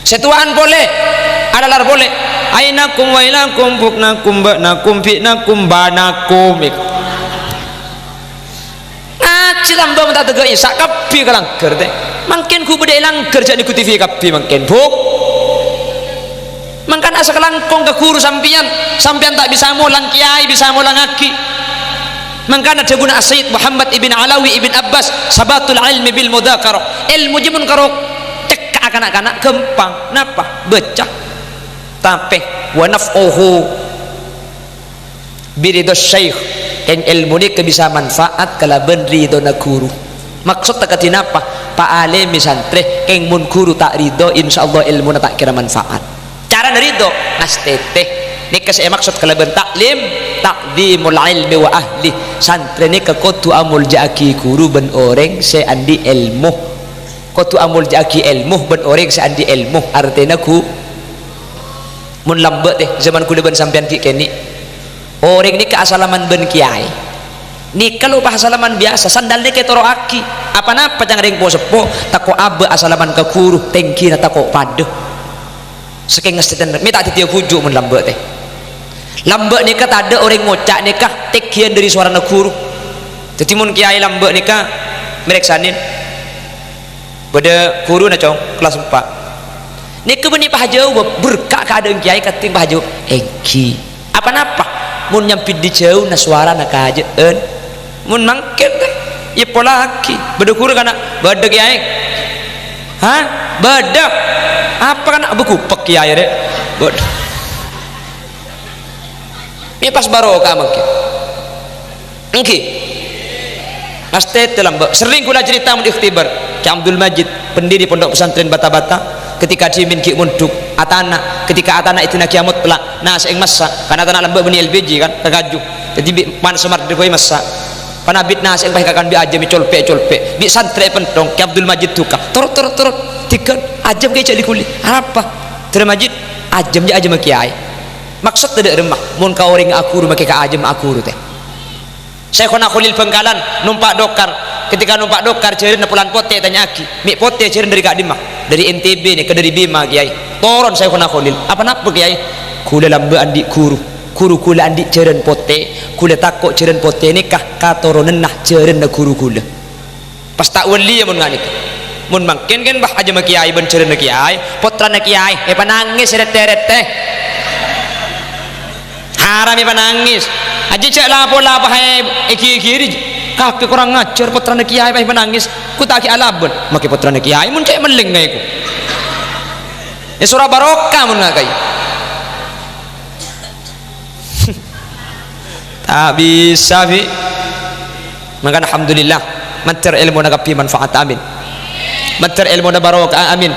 Sè towa'an polè, alalar polè. Ainakum, wailakum, buknakum, ba'nakum, bi'nakum, banakum. Ngajhi lambâ' mon ta' tèghâ' Isya' kabbhi ka langghâr, tè. Mangkèn ghu bâdâ è langghâr jhâ' nèghu T V kabbhi mangkèn, Bu'. Mangkana asakalangkong ka ghuru sampèyan, sampèyan ta' bisa molang kèyaè, bisa molangaghi. Mangkana dhâbuna As-Sayyid Muhammad ibn Alawi ibn Abbas, "Sabatul ilmi bil mudzakarah." Èlmo jâ mon karo cekka'a ka na'-kana' ghâmpang. Napa? Bâca. Tapè, "Wa naf'uhu biridha syaikh." Kèng èlmo nèka bisa manfaat kalabân ridhona ghuru. Maksoddhâ kadhi napa? Paalèmè santrè, kèng mon ghuru ta' ridho, insyaallah èlmona ta' kèra manfaat. Carana ridho, ngastètè. Nèka sè èmaksod kalabân ta'lim, ta'dzimul ilmi wa ahli. Santrè nèka kodhu amolja'aghi ghuru bân orèng sè andi' èlmo. Kodhu amolja'aghi èlmo bân orèng sè andi' èlmo. Artèna ghu-, Mon lambâ', tè, jhâman ghulâ bân sampèyan ghi' kènè'. Orèng nèka asalaman bân kèyaè. Nèka lo' pas asalaman biyasa, sandal nèka ètoro'aghi. Apa-napa ca'na rèng po-seppo, tako' abâ' asalaman ka ghuru, tèngghina tako' padâ. Sakèng ngastètèna, mè' ta' dhâddhiyâ bhuju' mon lambâ', tè. Lambâ' nèka tadâ' orèng ngoca' nèka tènggiyân dâri sowarana ghuru. Dhâddhi mon kèyaè lambâ' nèka mèrèksanè. Bâdâ ghuruna, Cong, kellas empa'. Nèka bânnè pahajâwâb, berka' kaadâ'ân kèyaè katèng pahajâwâb, "Èngghi." Apa-napa? Mon nyambi dâri jhâuna sowarana kajâ'ân. Mon mangkèn, tè, èpola'aghi. Bâdâ ghuru kana', "Bâdâ, Kèyaè." "Hah? Bâdâ? Apa kana'?" Bâgupek kèyaè rè. Bâdâ. Mè' pas barokah mangkèn. Èngghi. Ngastètè lambâ'. Serrèng ghulâ carèta mon ikhtibar. Kè Abdul Majid, pendiri Pondok Pesantren Bata-Bata, ketika dhimèn ghi' mondhuk, atana', ketika atana' èdinaghi amot pla', nasè'èng massa', kan atana' lambâ' bânnè L P G kan, ka kaju. Dhâddhi bi' pan semar dâri bhâi massa'. Panabit nasè'èng pas èkakan bi' ajâm ècolpè'-colpè'. Bi' santrè èpènthong, Kè Abdul Majid duka. "Torot, torot, torot. Dhigghân, ajâm kè jhâ' li-ghuli." "Arapa?" Dhâri Majid, "Ajâm jhâ' ajâmma kèyaè." Maksod tadâ' remma, mon ka orèng aghuru makè ka ajâm aghuru, tè. Syaikhona Kholil Bangkalan nompa' dokar. Ketika nompa' dokar, jhârânna polana potè ètanya'aghi, "Mè' potè jhârân dâri ka'dimma?" "Dâri N T B nèka, dâri Bima, Kèyaè." "Toron, Syaikhona Kholil." "Apa-napa, Kèyaè?" "Ghulâ lambâ' andi' ghuru. Ghuru ghulâ andi' jhârân potè, ghulâ tako' jhârân potè nèka katoronanna jhârânna ghuru ghulâ. Pas ta' wali ya mon nganèka. Mon mangkèn kan, bah, ajâmma kèyaè bân jhârânna kèyaè, pottrana kèyaè èpanangès rèt-tèrèt, tè. Haram èpanangès. Ajâ jhâ' la-pola, bah, è, èghi-ghiri. Kakè korang ajhâr, pottrana kèyaè, bah, èpanangès. Ghu ta' ghi' alabân. Makè pottrana kèyaè, mon cè' mellèng ngaè ghu. Èsoro barokah mon ngakai. Ta' bisa, Bi. Mangkana alhamdulillah, mandhâr èlmona kabbhi manfaat, amin. Mandhâr èlmona barokah, amin.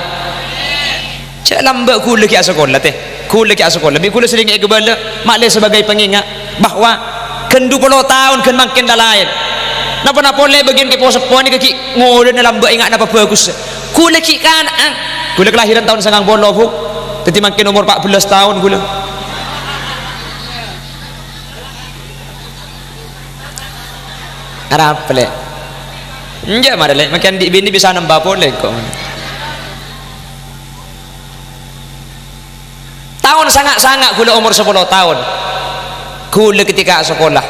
Jhâ' lambâ' ghulâ ghi' asakola, tè. Ghulâ ghi' asakola. Bi' ghulâ serrèng èkabâlâ, ma'lè sebagai pengingat bahwa ghân du polo taon ghân mangkèn la laèn. Napa-napa polè bâgiyân kè po-seppo nèka ghi' ngolana lambâ' ènga'na pabhâghus. Ghulâ ghi' kana'an. Ghulâ kalahiran taon sangang polo, Bu. Dhâddhi mangkèn omor pa' bellâs taon ghulâ. Arapa, Lè'? Enjâ', marè, Lè'. Mangkèn andi' binè bisa nemba polè, kok. Taon sanga'-sanga' ghulâ omor sapolo taon. Ghulâ ketika asakola.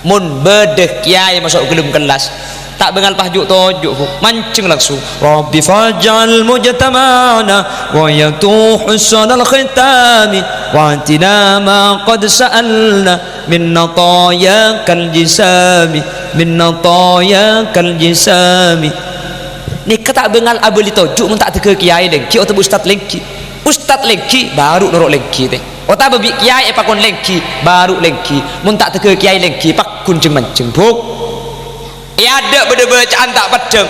Mon bâdâ kèyaè maso' ghâlem kellas, ta' bângal paju' toju', Bu. Manjeng langsung. Rabbi faj'al mujtama'ana wa yatuhu husnal khitami, wa atina ma qad sa'alna min atayakal jisami, min atayakal jisami. Nèka ta' bângal abâli toju' mon ta' tèghâ kèyaè lèngghi otabâ ustad lèngghi. Ustad lèngghi, baru noro' lèngghi, tè. Otabâ bi' kèyaè èpakon lèngghi, baru lèngghi. Mon ta' tèghâ kèyaè lèngghi, pagghun jeng-manjeng, Bu. È adâ' bâdâ bâcaan ta' peddhâng.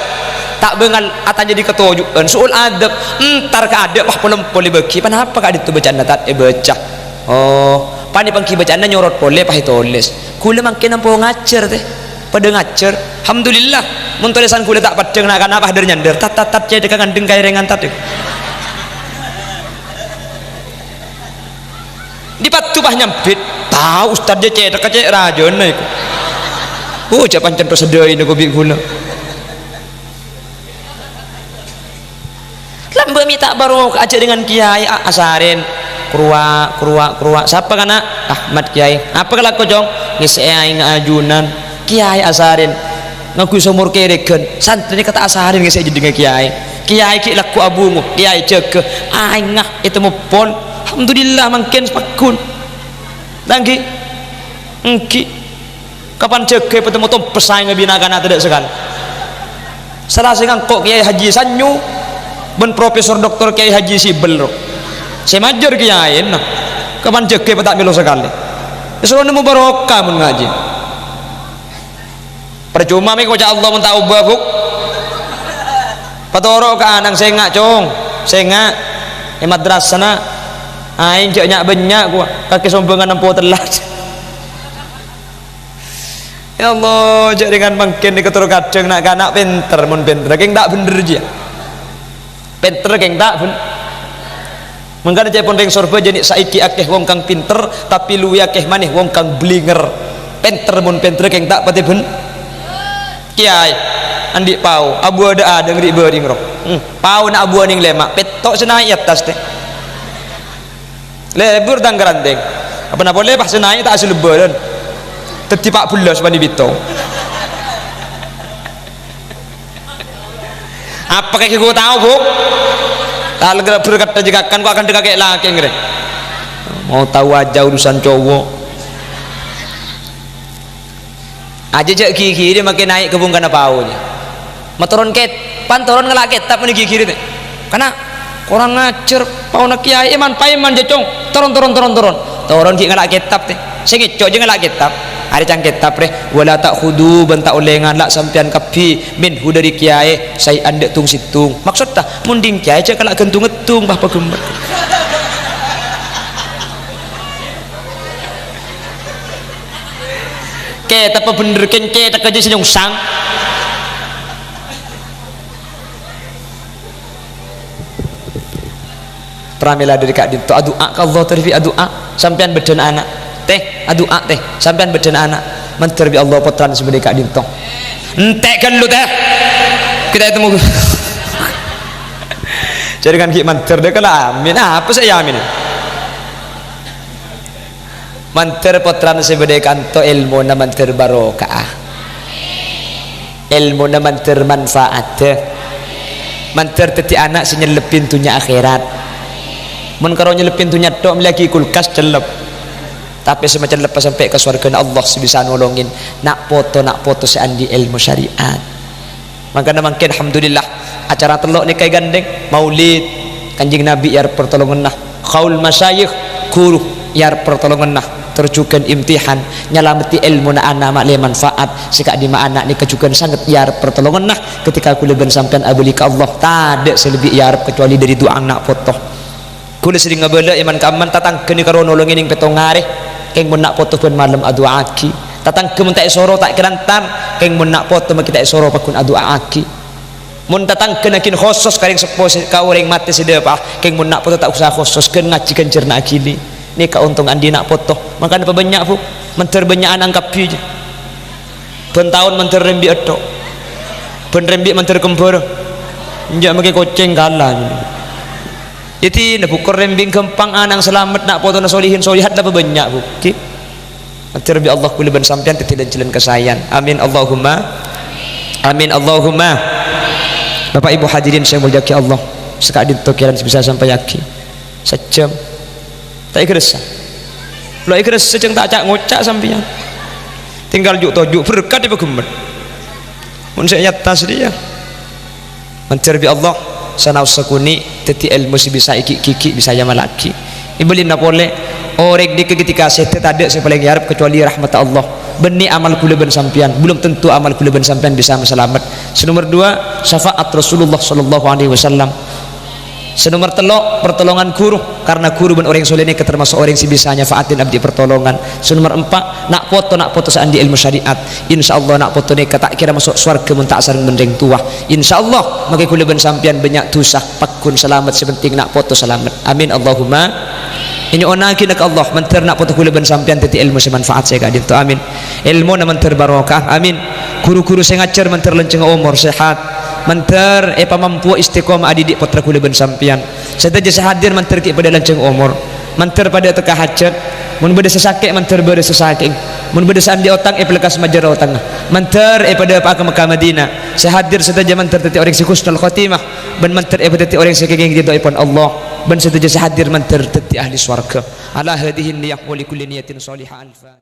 Ta' bângal atanjhâ dikatoju'ân, su'ul adab. Entar ka adâ' pas polem polè bâgi. Ponapa ka'dinto bâcaanna ta' èbâca? Oh, panèpangghi bâcaanna nyorot polè pas ètolès. Ghulâ mangkèn ampo ngajhâr, tè. Padâ ngajhâr. Alhamdulillah. Mon tolèsan ghulâ ta' peddhâng, na'-kana' pas dhâr-nyandhâr. Tat, tat, tat, cèdhâkka ngandheng kaèrèngan, tat. Di' paddhu pas nyambit, tao ustad jâ cèthagghâ cè' rajâna iku. Oh, jâ' pancèn tosedâina ko bi' ghulâ. Lambâ' mènta barokah ajâ dengan kiai, a-, asarèn. Kruwa', kruwa', kruwa'. Sapa kana'? Ahmad Kiai. Apa kalako, Cong? Ngèssè'è aèng ajunan. Kiai asarèn. Ngangghuy somor kèrèghân. Santrèna kata asarèn ngèssè'è jeddhingnga kiai. Kiai ghi' lagghu' abungo. Kiai jâgâ. Aèngnga ètemmo pol. Alhamdulillah, mangkèn pagghun. Ta' ènggi? Ènggi. Kapan jâgâ èpatemmo tompes aèngnga bi' na'-kana' tadâ' sakalè. Sala sè ngangko' Kiai Haji Sanyu bân Profesor Doktor Kiai Haji Sibel, ro. Sè majâr kiaina. Kapan jâgâ èpata' mèlo sakalè. Èsoro nemmo barokah mon ngajhi. Parcoma mè' koca' Allah mon ta' obâ, Bu'. Patoro' ka ana'na, sènga', Cong. Sènga'. È madrasana aèng jâ' nya'-bânnya', kowa. Kakè sombhângan nempo tellas. Ya Allah, jâ' dengan mangkèn nèka terro kadhâng na'-kana' pènter, mon pènter, kèng ta' bhender jiyâ. Pènter kèng ta' bhender. Mangkana ca'èpon rèng Sorba jâ' nè' saèdhi akè wong kang pènter, tapè luwè akè manè wong kang blinger. Pènter mon pènter kèng ta' patè bhender. Kiai, andi' pao, abuwâ dâ' adâ' ngri' bâring ro. Hmm, paona abuwâ nèng lèma', pètto' sè naè' è attas, tè. Lebur tang karantèng. Apa napa polè pas sè naè' ta' asè lebbârân. Dhâddhi pa' bellâs bânnè pètto'. Apa kèya ghu tao, Bu'? Ta' lega berkat jekakan kok akan deka kè' lakè ngrè. Mau tahu aja urusan cowok. Ajâ jâ' ghi-ghiri makè naè' ka bungkana pao, jâ. Matoron kèt-, pan toron ngala' kètab mènè ghi-ghiri, tè. Kana' korang ajhâr, paona kiai, èman, paèman, jâ, Cong. Toron, toron, toron, toron. Toron ghi' ngala' kètab, tè. Sè ngèco' jâ ngala' kètab. Arè cang kètab, rè. "Wala ta'khudhu," bân ta' ollè ngala' sampèyan kabbhi, "minhu," dâri kiai, "syai'an," dâ' tong-sèttong. Maksodda, mon ding kiai jâ' kala' ghântung-ngèttung, bah, paghemmet. Kètabbhâ bhender kèng cèthagghâ jâ' sè nyongsang. Pramèla dâri ka'dinto, adu'a ka Allah, torè bi' adu'a. Sampèyan bâdân ana'. Tè, adu'a, tè. Sampèyan bâdân ana'. Mandhâr bi' Allah pottrana sè bâdâ è ka'dinto. Entè' ghâllu, tè. Kita ètemmo. Jârèngan ghi' mandhâr dâ' kala amin. Apa sè èamin? Mandhâr pottrana sè bâdâ è kanto èlmona mandhâr barokah. Èlmona mandhâr manfaatta. Mandhâr dhâddhi ana' sè nyellebbhi dhunnya akhèrat. Mon karo nyellebbhi dhunnya tho' mellèyaghi kulkas cellep. Tapè sè macellep sampè' ka sowarghâna Allah sè bisa nolongè na' poto-na' poto sè andi' èlmo syariat. Mangkana mangkèn, alhamdulillah, acara tello' nèka èghândhèng, maulid, Kanjeng Nabi èarep partolonganna, haul masyayikh, ghuru, èarep partolonganna, tor jhughân imtihan, nyalameddhi èlmona ana' ma'lè manfaat, sè ka'dimma ana' nèka jhughân sanget èarep partolonganna, ketika kaulâ bân sampèyan abâli ka Allah, tadâ' sè lebbi èarep kecuali dâri du'ana na' poto. Kaulâ serrèng abâlâ è man-ka'emman, tatangghâ nèka ro nolongè neng pèttong arè, kèng mon na' poto bân malem adu'aaghi. Tatangghâ mon ta' èsoro ta' kèra entar, kèng mon na' poto makkè ta' èsoro pagghun adu'aaghi. Mon tatangghâna ghun khosos ka orèng seppo sè, ka orèng matè sè dâpa'a, kèng mon na' poto ta' osa khosos, ghân ngajhi ghânjhârânna aghili. Nèka ontong andi' na' poto. Mangkana pabânnya', Bu. Mandhâr bânnya' ana' kabbhi, jâ. Bân taon mandhâr rembi'â tho'. Bân rembi' mandhâr kembhârâ. Enjâ' makkè kocèng kala. Dhâddhi, na bhukor rembi' ghâmpang ana' salamet, na' potona solihin solihat la pabânnya', Bu. Ghi. Mandhâr bi' Allah kaulâ bân sampèyan dhâddhi lan-jhâlân kasaèyan. Amin, Allahumma. Amin, Allahumma. Bapak Ibu hadirin sè èmoljâ'aghi Allah, saka'dinto kèran sè bisa sampèyaghi. Sajjhâm. Ta' èkarassa. Lo èkarassa jhâng ta' ca'-ngoca' sampèyan. Tinggal ju'-toju' berkat èpaghemmet. Mon sè è attas rèya. Mandhâr bi' Allah, sanaossa konè' dhâddhi èlmo sè bisa èghi'-ghighi', bisa èamallaghi. Èbâlina polè, orèng nèka ketika sèdhâ tadâ' sè palèng èarep kecuali rahmatta Allah. Bânnè amal kaulâ bân sampèyan, belum tentu amal kaulâ bân sampèyan bisa masalamet. Sè nomer dua, syafaat Rasulullah sallallahu alaihi wasallam. Sè nomer tello', pertolongan ghuru, karna ghuru bân orèng soleh nèka termasuk orèng sè bisa nyafaatin abdhi pertolongan. Sè nomer empa', na' poto-na' poto sè andi' èlmo syariat. Insyaallah na' poto nèka ta' kèra maso' sowarghâ mon ta' sareng bân rèng towa. Insyaallah, makkè kaulâ bân sampèyan bânnya' dhusa, pagghun salamet, sè pentèng na' poto salamet. Amin, Allahumma. Ènyo'onnaghina ka Allah, mandhâr na' poto kaulâ bân sampèyan dhâddhi èlmo sè manfaat sè ka'dinto. Amin. Èlmona mandhâr barokah. Amin. Ghuru-ghuru sè ngajhâr mandhâr lanjhângnga omor, sehat. Mandhâr èpamampuwâ istiqomah adhidhi' pottra kaulâ bân sampèyan. Sadhâjâ sè hadir mandhâr ghi' padâ lanjhâng omor, mandhâr padâ tekka hajhât. Mon bâdâ sè sakè', mandhâr bârâs sè sakè'è. Mon bâdâ sè andi' otang, èpalekkas majâr otangnga. Mandhâr èpadâpa'a ka Mekkah Madinah. Sè hadir sadhâjâ mandhâr dhâddhi orèng sè husnul khotimah, bân mandhâr èpadhâddhi orèng sè kèngèng ridhoèpon Allah, bân sadhâjâ sè hadir mandhâr dhâddhi ahli sowarghâ. Ala hadzihin niyah wa li kulli niyatin shalihah. Al-Fatihah.